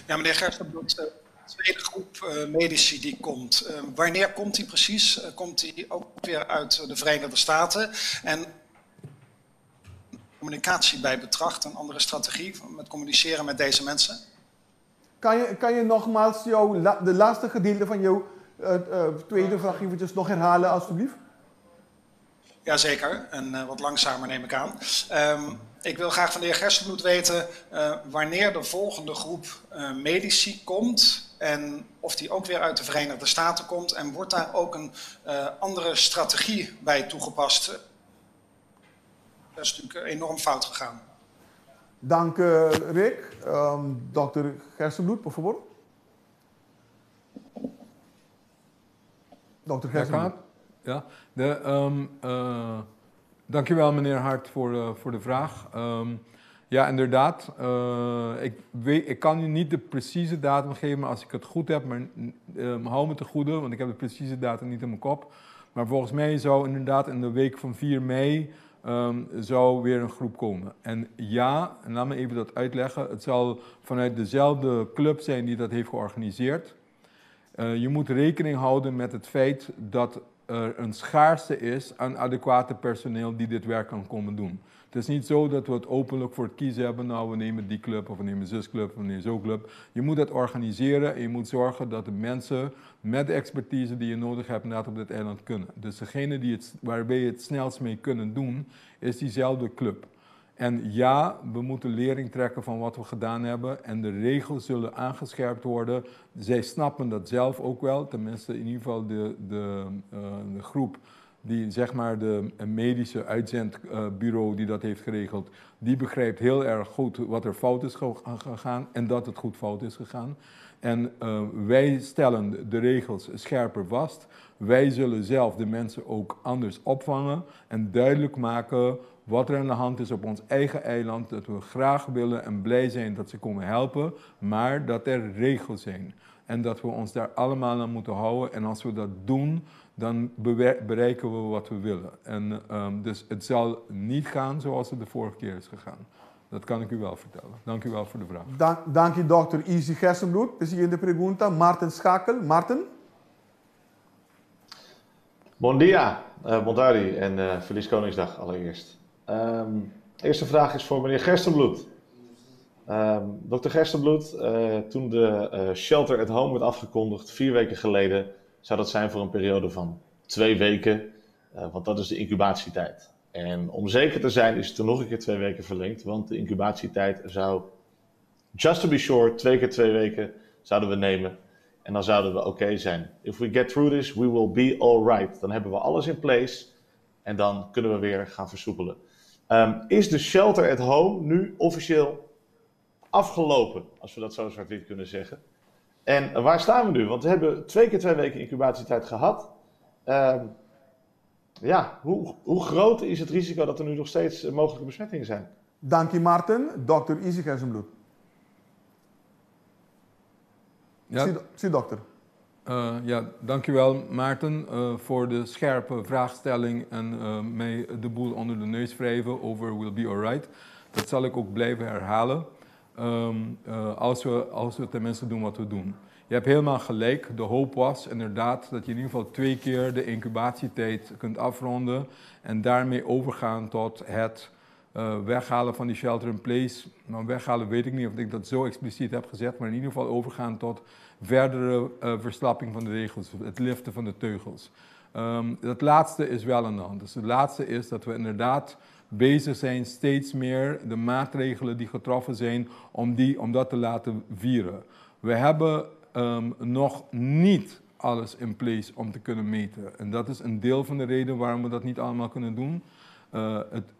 Ja, meneer Gerstenbluth, de tweede groep medici die komt. Wanneer komt die precies? Komt die ook weer uit de Verenigde Staten? En communicatie bij betracht, een andere strategie met communiceren met deze mensen? Kan je nogmaals de laatste gedeelte van jouw tweede vraag eventjes nog herhalen, alstublieft? Jazeker, en wat langzamer neem ik aan. Ik wil graag van de heer Gerstenbluth weten wanneer de volgende groep medici komt en of die ook weer uit de Verenigde Staten komt en wordt daar ook een andere strategie bij toegepast? Dat is natuurlijk enorm fout gegaan. Dank, Rick. Dokter Gerstenbluth, bijvoorbeeld. Dokter Gerstenbluth. Ja, dankjewel, meneer Hart, voor de vraag. Ja, inderdaad. Ik kan u niet de precieze datum geven, maar als ik het goed heb, maar hou me te goede, want ik heb de precieze datum niet in mijn kop. Maar volgens mij zou inderdaad in de week van 4 mei zou weer een groep komen. En ja, en laat me even dat uitleggen. Het zal vanuit dezelfde club zijn die dat heeft georganiseerd. Je moet rekening houden met het feit dat er een schaarste is aan adequate personeel die dit werk kan komen doen. Het is niet zo dat we het openlijk voor het kiezen hebben, nou, we nemen die club of we nemen zusclub of we nemen zo'n club. Je moet dat organiseren en je moet zorgen dat de mensen met de expertise die je nodig hebt inderdaad op dit eiland kunnen. Dus degene waarbij je het snelst mee kunnen doen, is diezelfde club. En ja, we moeten lering trekken van wat we gedaan hebben en de regels zullen aangescherpt worden. Zij snappen dat zelf ook wel, tenminste in ieder geval de groep die, zeg maar, de medische uitzendbureau die dat heeft geregeld, die begrijpt heel erg goed wat er fout is gegaan en dat het goed fout is gegaan. En wij stellen de regels scherper vast. Wij zullen zelf de mensen ook anders opvangen en duidelijk maken wat er aan de hand is op ons eigen eiland. Dat we graag willen en blij zijn dat ze komen helpen, maar dat er regels zijn. En dat we ons daar allemaal aan moeten houden. En als we dat doen, dan bereiken we wat we willen. En dus het zal niet gaan zoals het de vorige keer is gegaan. Dat kan ik u wel vertellen. Dank u wel voor de vraag. Dank u, dokter Izzy Gerstenbluth. De siguiente pregunta, Martin Schakel. Martin? Bon dia, bon tardi en Feliz Koningsdag allereerst. Eerste vraag is voor meneer Gerstenbluth. Dokter Gerstenbluth, toen de shelter at home werd afgekondigd 4 weken geleden, zou dat zijn voor een periode van 2 weken, want dat is de incubatietijd. En om zeker te zijn is het er nog een keer 2 weken verlengd, want de incubatietijd zou, just to be sure, 2 keer 2 weken zouden we nemen. En dan zouden we oké zijn. If we get through this, we will be alright. Dan hebben we alles in place en dan kunnen we weer gaan versoepelen. Is de shelter at home nu officieel afgelopen, als we dat zo zwart-wit kunnen zeggen? En waar staan we nu? Want we hebben 2 keer 2 weken incubatietijd gehad. Ja, hoe groot is het risico dat er nu nog steeds mogelijke besmettingen zijn? Dank je, Maarten. Dokter Izzy Gerstenbluth. Ja. Zie, dokter. Ja, dankjewel, Maarten, voor de scherpe vraagstelling en mij de boel onder de neus wrijven over We'll Be Alright. Dat zal ik ook blijven herhalen als we tenminste doen wat we doen. Je hebt helemaal gelijk. De hoop was inderdaad dat je in ieder geval twee keer de incubatietijd kunt afronden en daarmee overgaan tot het weghalen van die shelter in place. Nou, weghalen weet ik niet of ik dat zo expliciet heb gezegd, maar in ieder geval overgaan tot verdere verslapping van de regels, het liften van de teugels. Dat laatste is wel aan de hand. Dus het laatste is dat we inderdaad bezig zijn steeds meer de maatregelen die getroffen zijn, om dat te laten vieren. We hebben nog niet alles in place om te kunnen meten. En dat is een deel van de reden waarom we dat niet allemaal kunnen doen.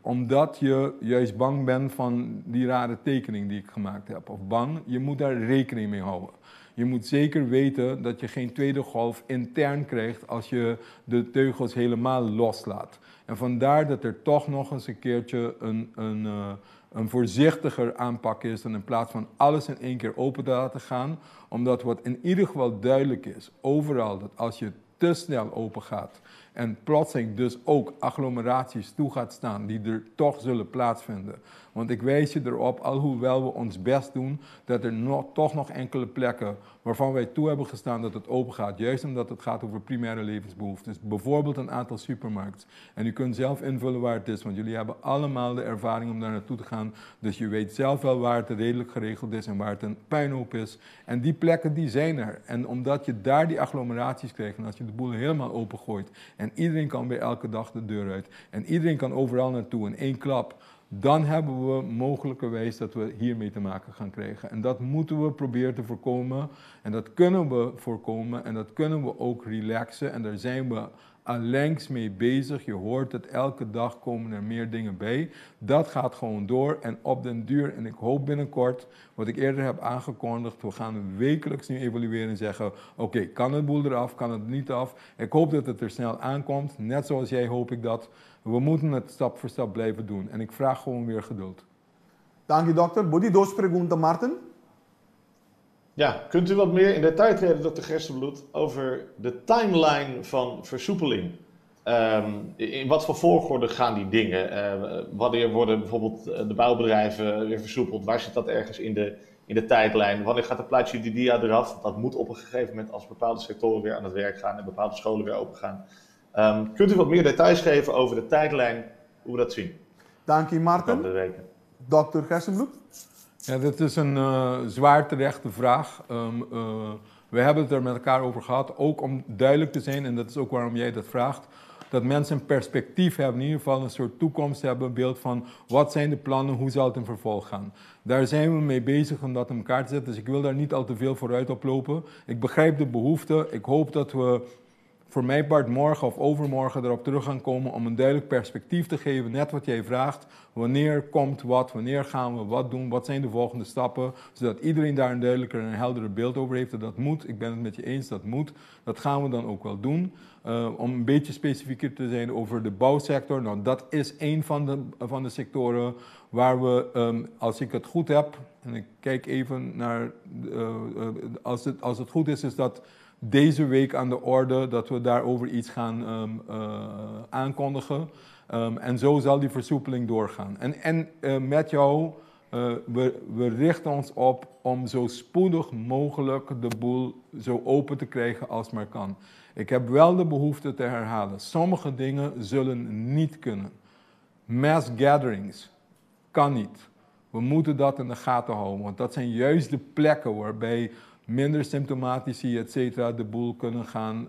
Omdat je juist bang bent van die rare tekening die ik gemaakt heb. Of bang, je moet daar rekening mee houden. Je moet zeker weten dat je geen tweede golf intern krijgt als je de teugels helemaal loslaat. En vandaar dat er toch nog eens een keertje een voorzichtiger aanpak is dan in plaats van alles in één keer open te laten gaan. Omdat wat in ieder geval duidelijk is, overal, dat als je te snel open gaat En plotseling dus ook agglomeraties toe gaat staan die er toch zullen plaatsvinden. Want ik wijs je erop, alhoewel we ons best doen, dat er nog, toch nog enkele plekken waarvan wij toe hebben gestaan dat het open gaat. Juist omdat het gaat over primaire levensbehoeftes. Bijvoorbeeld een aantal supermarkten. En u kunt zelf invullen waar het is, want jullie hebben allemaal de ervaring om daar naartoe te gaan. Dus je weet zelf wel waar het redelijk geregeld is en waar het een puinhoop is. En die plekken die zijn er. En omdat je daar die agglomeraties krijgt en als je de boel helemaal opengooit en iedereen kan weer elke dag de deur uit en iedereen kan overal naartoe in één klap, dan hebben we mogelijkerwijs dat we hiermee te maken gaan krijgen. En dat moeten we proberen te voorkomen. En dat kunnen we voorkomen en dat kunnen we ook relaxen. En daar zijn we allengs mee bezig. Je hoort het, elke dag komen er meer dingen bij. Dat gaat gewoon door en op den duur, en ik hoop binnenkort, wat ik eerder heb aangekondigd, we gaan wekelijks nu evalueren en zeggen, oké, kan het boel eraf, kan het niet af? Ik hoop dat het er snel aankomt, net zoals jij hoop ik dat. We moeten het stap voor stap blijven doen en ik vraag gewoon weer geduld. Dank u, dokter. Bo di dos pregunta, Martin? Ja, kunt u wat meer in detail treden, dokter Gerstenbluth, over de timeline van versoepeling? In wat voor volgorde gaan die dingen? Wanneer worden bijvoorbeeld de bouwbedrijven weer versoepeld? Waar zit dat ergens in de tijdlijn? Wanneer gaat de plaatje di dia eraf? Want dat moet op een gegeven moment als bepaalde sectoren weer aan het werk gaan en bepaalde scholen weer open gaan. Kunt u wat meer details geven over de tijdlijn, hoe we dat zien? Dank u, Martin. De weken. Dokter Gerstenbluth? Ja, dat is een zwaar terechte vraag. We hebben het er met elkaar over gehad, ook om duidelijk te zijn, en dat is ook waarom jij dat vraagt, dat mensen een perspectief hebben, in ieder geval een soort toekomst hebben, een beeld van wat zijn de plannen, hoe zal het in vervolg gaan. Daar zijn we mee bezig om dat in elkaar te zetten, dus ik wil daar niet al te veel vooruit op lopen. Ik begrijp de behoefte, ik hoop dat we voor mijn part morgen of overmorgen erop terug gaan komen om een duidelijk perspectief te geven, net wat jij vraagt. Wanneer komt wat, wanneer gaan we wat doen, wat zijn de volgende stappen, zodat iedereen daar een duidelijker en helderder beeld over heeft. En dat moet, ik ben het met je eens, dat moet. Dat gaan we dan ook wel doen. Om een beetje specifieker te zijn over de bouwsector, nou dat is een van de sectoren waar we, als ik het goed heb, en ik kijk even naar, als het goed is, is dat deze week aan de orde dat we daarover iets gaan aankondigen. En zo zal die versoepeling doorgaan. En met jou, we richten ons op om zo spoedig mogelijk de boel zo open te krijgen als maar kan. Ik heb wel de behoefte te herhalen. Sommige dingen zullen niet kunnen. Mass gatherings kan niet. We moeten dat in de gaten houden, want dat zijn juist de plekken waarbij minder symptomatici, et cetera, de boel kunnen gaan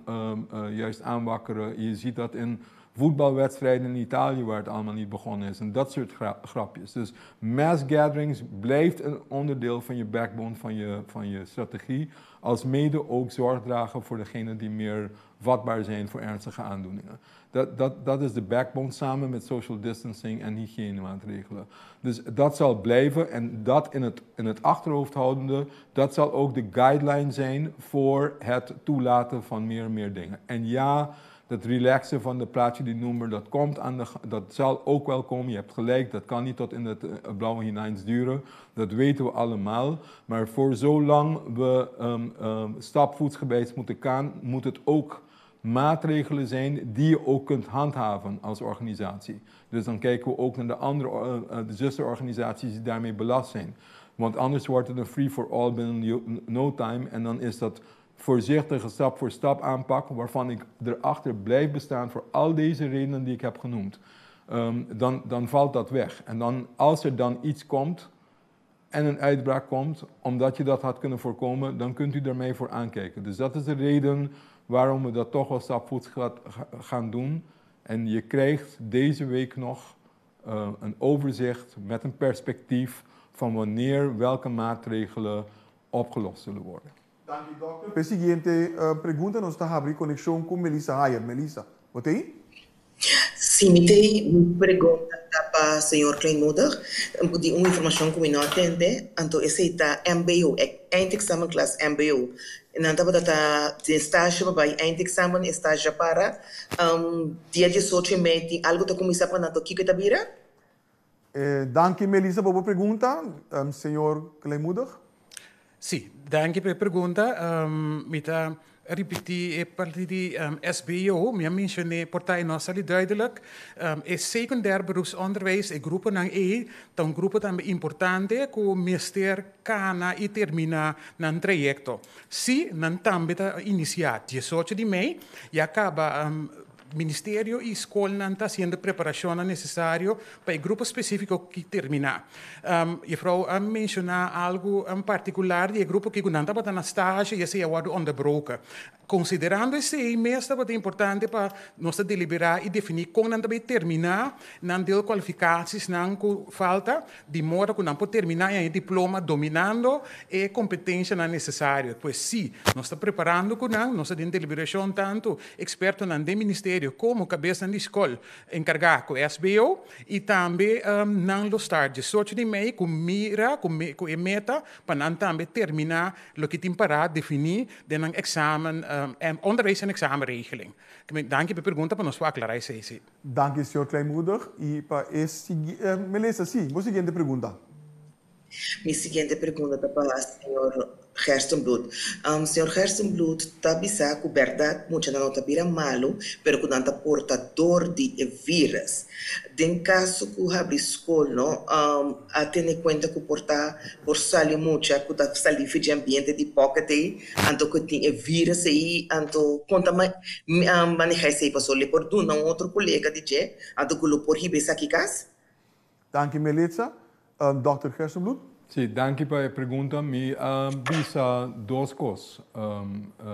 juist aanwakkeren. Je ziet dat in voetbalwedstrijden in Italië waar het allemaal niet begonnen is en dat soort grapjes. Dus mass gatherings blijft een onderdeel van je backbone, van je strategie, als mede ook zorg dragen voor degenen die meer vatbaar zijn voor ernstige aandoeningen. Dat is de backbone samen met social distancing en hygiënemaatregelen. Dus dat zal blijven en dat in het achterhoofd houdende, dat zal ook de guideline zijn voor het toelaten van meer en meer dingen. En ja, dat relaxen van de plaatje di number, dat komt aan de, dat zal ook wel komen. Je hebt gelijk, dat kan niet tot in het blauwe hineins duren. Dat weten we allemaal. Maar voor zolang we stapvoetsgewijs moeten gaan, moet het ook maatregelen zijn die je ook kunt handhaven als organisatie. Dus dan kijken we ook naar de andere de zusterorganisaties die daarmee belast zijn. Want anders wordt het een free-for-all binnen no time en dan is dat voorzichtige stap voor stap aanpak, waarvan ik erachter blijf bestaan voor al deze redenen die ik heb genoemd. Dan valt dat weg. En dan, als er dan iets komt en een uitbraak komt, omdat je dat had kunnen voorkomen, dan kunt u ermee voor aankijken. Dus dat is de reden waarom we dat toch wel stapvoets gaan doen. En je krijgt deze week nog een overzicht met een perspectief van wanneer welke maatregelen opgelost zullen worden. Dank u, dokter. E siguiente pregunta nos ta habri konekshon ku Melissa Hayer. Melissa, bo tin? Si, mi tin un pregunta pa señor Kleinmoedig. Di un informashon ku mi no a tende. Anto, esei ta MBO, eindexamenklas MBO. Nan tabata ta den stage pa eindexamen, stage para. Dia 18 mei tin algu ta kuminsá pa nan, kiko ta bira? Danki, Melissa, pa e pregunta. Señor Kleinmoedig? Si, danki pa e pregunta. Mi ta Ripití e parti di SBO, mi a menshoné por ta e no a sali duidelijk. E secundair beroepsonderwijs, e gruponan ei ta un grupo tambe importante ku mester kana i terminá nan trayekto. Sí, nan tambe ta inisiá diesocho di mei, ya kaba Ministerio i skolnan ta hasiendo preparashonnan nesesario pa e grupo spesífiko ki terminá. Jefrou a menshoná algu en partikular di e grupo ki ku nan tabata na stage i esei a wòrdu onderbroken. Konsiderando esei mes tabata importante pa nos ta deliberá i definí kon nan ta bai terminá nan deel kwalifikasiesnan ku falta di moda ku nan por terminá i haña diploma dominando e kompetenshanan nesesario. Pues sí, nos ta preparando ku nan, nos ta den deliberashon tantu ekspertonan den ministerio komo kabesnan di skol enkargá ku SBO i tambe nan lo start diesocho di mei ku mira ku e meta pa nan tambe terminá loke tin pará definí den nan eksamen onderwijs en examenregeling. Danki pa e pregunta pa nos por aklará esei sí. Danki señor Kleinmoedig y pa e sigui Melissa sí bo siguiente pregunta. Mi siguiente pregunta ta pa señor Gerstenbluth. Señor Gerstenbluth ta bisa cu berdad muchanan no ta bira malo pero cu nan ta portador di e virus. Den caso cu habri scol no a tene cuenta cu por ta por sali mucha cu ta sali for dje ambiente di pocket ey anto cu tin e virus ey anto con ta maneha esey pasobra lo por duna un otro colega di dje anto cu lo por hiba esaki cas. Danki Melitza. Dòkter Gerstenbluth? Sí, danki pa e pregunta. Mi a bisa dos kos,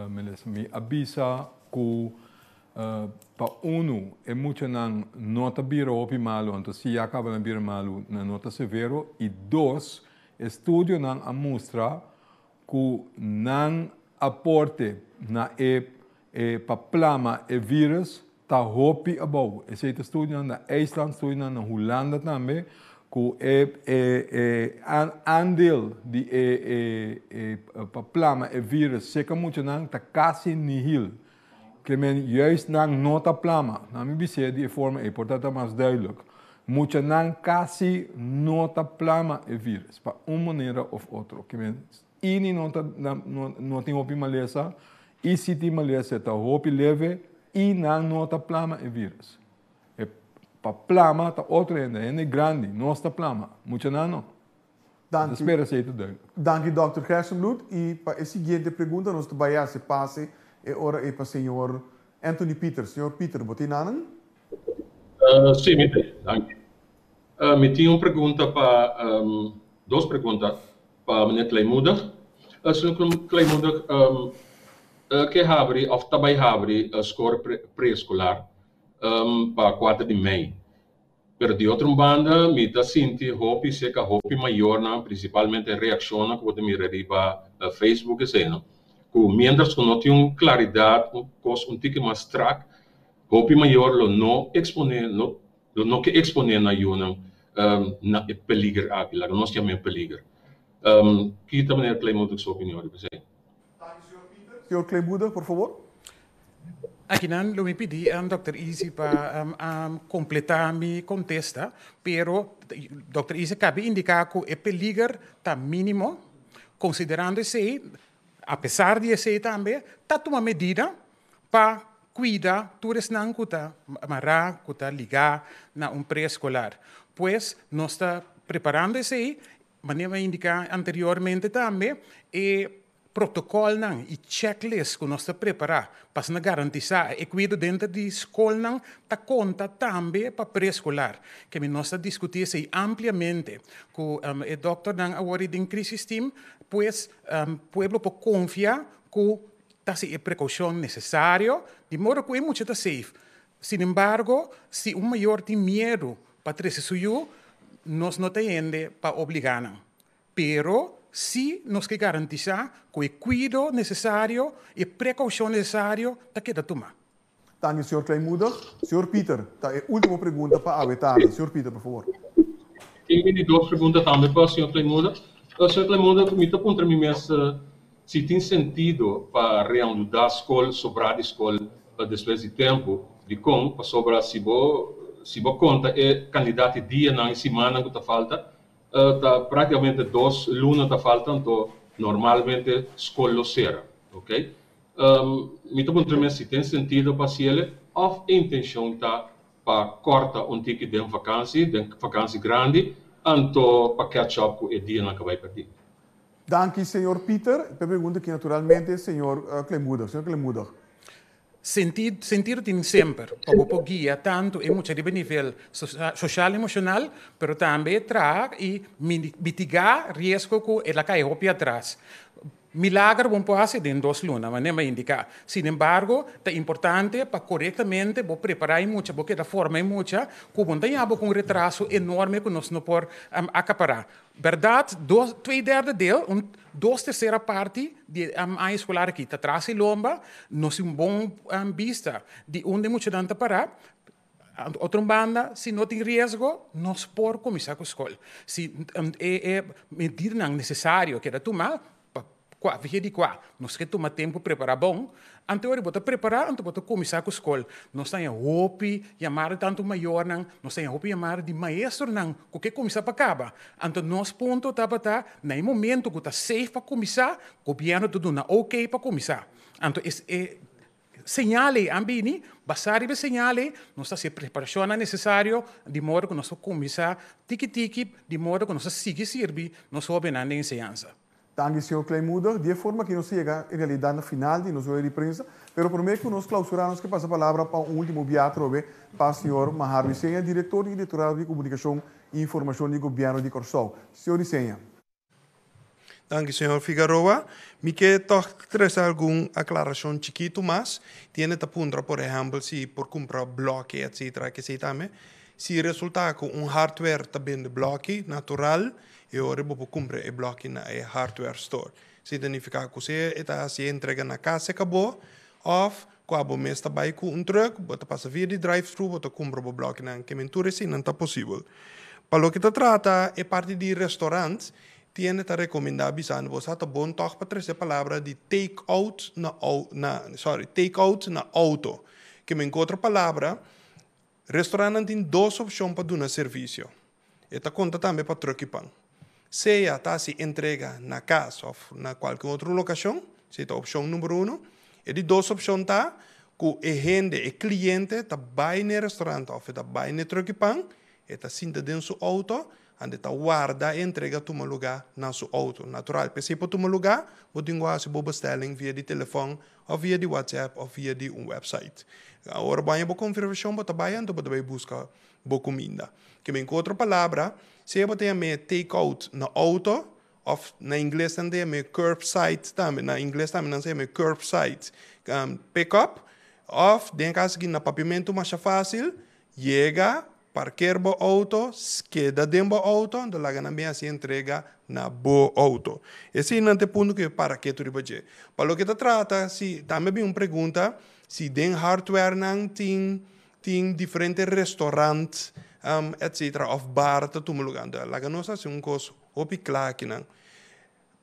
Melissa. Mi a bisa ku pa unu e muchanan no ta bira hopi malu, anto si ya kaba na bira malu nan no ta severo. I dos, estudionan a mustra ku nan aporte na e pa plama e virus ta hopi abou. Esei ta studionan na IJsland, studionan na Hulanda tambe, ku e e aandeel di e e pa plama e virus seka muchanan ta kasi nihil. Ke men juist nan no ta plama. Nan mi bis'é di e forma ei, por ta ta mas duidelijk. Muchanan kasi no ta plama e virus, pa un manera of otro. Ke men ini no ta no tin hopi malesa, i si tin malesa e ta hopi leve i nan no ta plama e virus. E pa plama ta otro hende, hende grandi, nos ta plama, muchanan no. Danki. Spera esei ta duidelijk. Danki Dòkter Gerstenbluth. I pa e siguiente pregunta nos ta bai hasi pase e ora ei pa señor Anthony Pieter. Señor Pieter, bo tin nanan? Sí, mi tin. Danki. Mi tin un pregunta pa, dos pregunta pa meneer Kleinmoedig. Señor Kleinmoedig, ke habri òf ta bai habri skor preeskolar pa kuater di mei? Pero di otro un banda mi ta sinti hopi serka hopi mayornan, principalmente reaccionnan cu bo ta mira riba Facebook esey no, cu mientras cu no tin un claridad, un cos un tiki mas strak, hopi mayor lo no expone, lo no ke expone nan yunan na e peliger aki, laga nos yama e peliger. Ki ta meneer Kleinmoedig su opinion riba esey? Señor Kleinmoedig, por favor. Akinan lo mi pidi Dòkter Izzy pa kompletá mi kontesta, pero Dòkter Izzy kabi indiká ku e peliger ta mínimo. Konsiderando esei, apesar di esei tambe, ta tuma medida pa kuida tur esnan ku ta mará, ku ta ligá na un preeskolar. Pues nos ta preparando esei, manera mi a indiká anteriormente tambe, e Protocolnan y checklist cu nos ta prepara pa asina garantisa e cuido denter di scolnan ta conta tambe pa preescolar. Kemi nos ta discuti esey ampliamente cu e dokternan awor y den crisis team, pues pueblo por confia cu ta haci e precaucion necesario di modo cu e mucha ta safe. Sin embargo, si un mayor tin miedo pa trece su yu, nos no ta hende pa obliga nan. Pero sí nos ke garantisá ku e kuido nesesario i e prekoushon nesesario ta keda tumá. Danki, señor Kleinmoedig. Señor Pieter, ta e último pregunta pa awe tardi. Señor Pieter, por favor. Tin mi di dos pregunta tambe pa señor Kleinmoedig. Señor Kleinmoedig, mi ta puntra mi mes si tin sentido pa reanudá skol, sobrá di skol despues di tempu. Dikon? Pasobra si bo si bo konta e kandidat di dianan i simannan ku ta falta, Ta práktikamente dos luna ta falta anto normalmente skol lo sera, ok. Mi ta puntra mi si tin sentido pa hasiele òf e intenshon ta pa kòrta un tiki den vakansi, den vakansi grandi, anto pa catch up ku e dianan ku a bai pèrdí. Danki señor Pieter. E pregunta aki naturalmente señor Kleinmoedig. Señor Kleinmoedig. Sentido, sentido tin semper pa bo por guia tantu e mucha riba e nivel social emocional, pero tambe traha i mitigá riesgo ku el a kai hopi atras. Milager bo por hasi den dos luna, manera mi a indiká. Sinembargo, ta importante pa korektamente bo prepará e mucha, bo keda forma e mucha, ku bo no ta yaba ku un retraso enorme ku nos no por akapará. Bèrdat, dos, twee derde deel, un dos tersera parti di e aña eskolar aki ta tras e lomba, nos tin un bon bista di unda e muchanan ta pará. Otro banda, si no tin riesgo, nos por kuminsá ku skol. Si e medidanan nesesario keda tumá, pa kua, via di kua, nos ke tuma tempu prepará bon, anto ora bo ta prepará, anto bo ta kuminsá ku skol. Nos ta haña hopi yamada di tantu mayornan, nos ta haña hopi yamada di maestronan ku ke kuminsá pa kaba. Anto nos punto tabata, na e momento ku ta safe pa kuminsá, gobièrnu ta duna oké pa kuminsá. Anto e Señal ei a bini, basá riba e señal ei, nos ta hasi e preparashonnan nesesario di modo ku nos por kuminsá tiki tiki, di modo ku nos ta sigui sirbi nos hóbennan den enseñansa. Danki señor Kleinmoeder. Di e forma aki nos ta yega en realidat na final di nos rueda di prensa, pero promé ku nos klausurá nos ke pasa palabra pa un último bia atrobe pa señor Mahar Wiseña, direktor di Direktorado di Komunikashon i Informashon di Gobièrnu di Kòrsou. Señor Wiseña. Danki, señor Figaroa. Mi ke tòg trese algun aklarashon chikitu mas. Tiene ta puntra, por ehèmpel, si por kumpra blòki, etsetera, kesei tambe. Si resultá ku un hardware ta bende blòki natural, e ora bo por kumpra e blòki na e hardware store. Esei ta nifiká ku si e ta hasi e entrega na kas e kabó, òf ku abo mes ta bai ku un trùk, bo ta pasa via di drive-thru, bo ta kumpra bo blòkinan. Ke men tur eseinan ta posibel. Pa loke ta trata e parti di restorant, tiende ta rekomendá bisando bo sa ta bon tòg pa trese palabra di take out na na sorry take out na outo. Ke men ku otro palabra, restorantnan tin dos opshon pa duna servisio. E ta konta tambe pa trùk i pan. Sea ta hasi entrega na kas òf na kualke otro lokashon, esei ta opshon number uno. E di dos opshon ta ku e hende, e kliente, ta bai na e restorant òf e ta bai na e trùk i pan, e ta sinta den su outo, anda e ta warda e entrega tuma lugá na su outo. Natural, p'esei por tuma lugá, bo tin ku hasi bo bestelling via di telefòn òf via di WhatsApp òf via di un wèpsait. Ora bo haña bo konfirmashon, bo ta bai anto bo ta bai buska bo kuminda. Ke men ku otro palabra, sea bo ta yam'é take out na outo òf na ingles nan ta yam'é curbside tambe, na ingles tambe nan sa yam'é curbside pick up, òf den e kaso aki na papiamentu masha fásil, yega, parker bo outo, keda den bo outo, anto laga nan bin hasi entrega na bo outo. Esei nan ta e punto ku e para ketu riba dje. Pa loke ta trata, si tambe bin un pregunta, si den hardwarenan tin Tin diferente restaurant etcetera of bar ta tuma lugar. Anto laga nos haci un cos hopi cla akinan.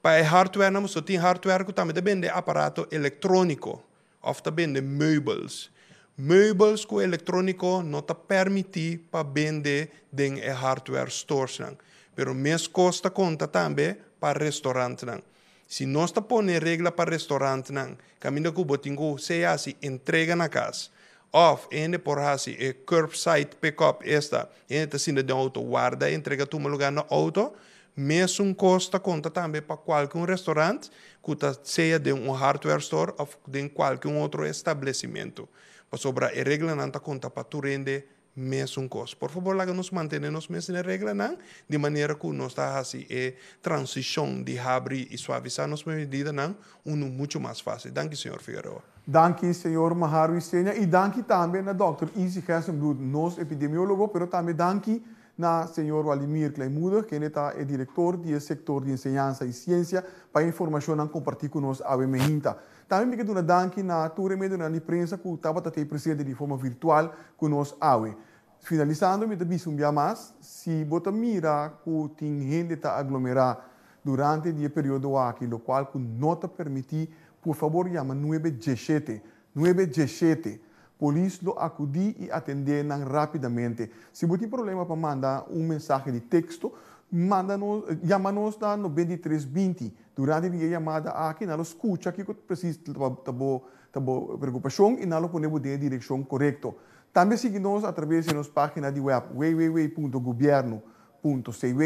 Pa e hardware nan boso tin hardware cu tambe ta bende aparato electronico of ta bende meubels. Meubels cu electronico no ta permiti pa bende den e hardware stores nan. Pero mescos ta conta tambe pa restaurantnan. Si nos ta pone regla pa restaurantnan caminda cu bo tin cu sea haci entrega na cas of hende por haci e curbside pick-up esta hende ta sinta den auto warda e entrega tuma lugar na auto, mesun cos ta conta tambe pa cualke un restaurant cu ta sea den un hardware store of den cualke un otro establecimento pasobra e reglanan ta conta pa tur hende Mesun kos. Por fabor laga nos mantene nos mes den e reglanan di manera ku nos ta hasi e transishon di habri i suavisá nos medidanan unu muchu mas fásil. Danki señor Figueroa. Danki señor Maharu Isenia i danki tambe na dòkter Izzy Gerstenbluth, nos epidemiólogo, pero tambe danki na señor Walimir Kleinmoedig, kende ta e direktor di e sektor di enseñansa i siensia, pa e informashonnan kompartí ku nos awe meinta. Tambe mi ke duna danki na tur e medionan di prensa ku tabata t'ei presente di forma virtual ku nos awe. Finalisando mi ta bisa un bia mas, si bo ta mira ku tin hende ta aglomerá durante di e periodo aki lokual ku no ta permití, por fabor yama nuebe diesshete, nuebe diesshete. Polis lo akudí i atendé nan rápidamente. Si bo tin problema pa manda un mensahe di teksto, Manda nos, yama nos na 93 20. Durante di e yamada aki, nan lo skucha kiko presis ta bo ta bo preokupashon i nan lo pone bo den e direkshon korekto. Tambe sigui nos atraves di nos página di web www.gobiernu.cw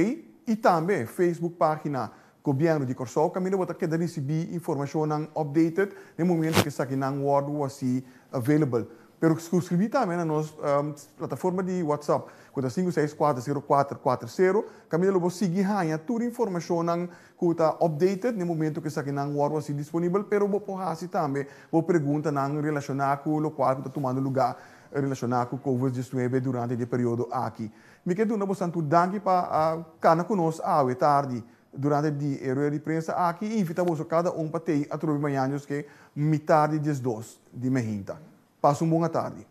i tambe Facebook página Gobièrnu di Kòrsou kaminda bo ta keda risibí informashonnan updated na e momento ku esakinan wòrdu hasi available. Pero suskribí tambe na nos plataforma di WhatsApp ku ta sinku seis kuater sero kuater kuater sero kaminda lo bo sigui haña tur informashonnan ku ta updated na e momento ku esakinan wòrdu hasi disponibel pero bo por hasi tambe bo preguntanan relashoná ku lokual ku ta tumando lugá relashoná ku Covid diesnuebe durante di e periodo aki. Mi ke duna bosan tur danki pa a kana ku nos awe tardi durante di e rueda di prensa aki i invita boso kada un pa tei atrobe mañana Dios ke mitar di 12 di mehinta. Pasa un bon atardi.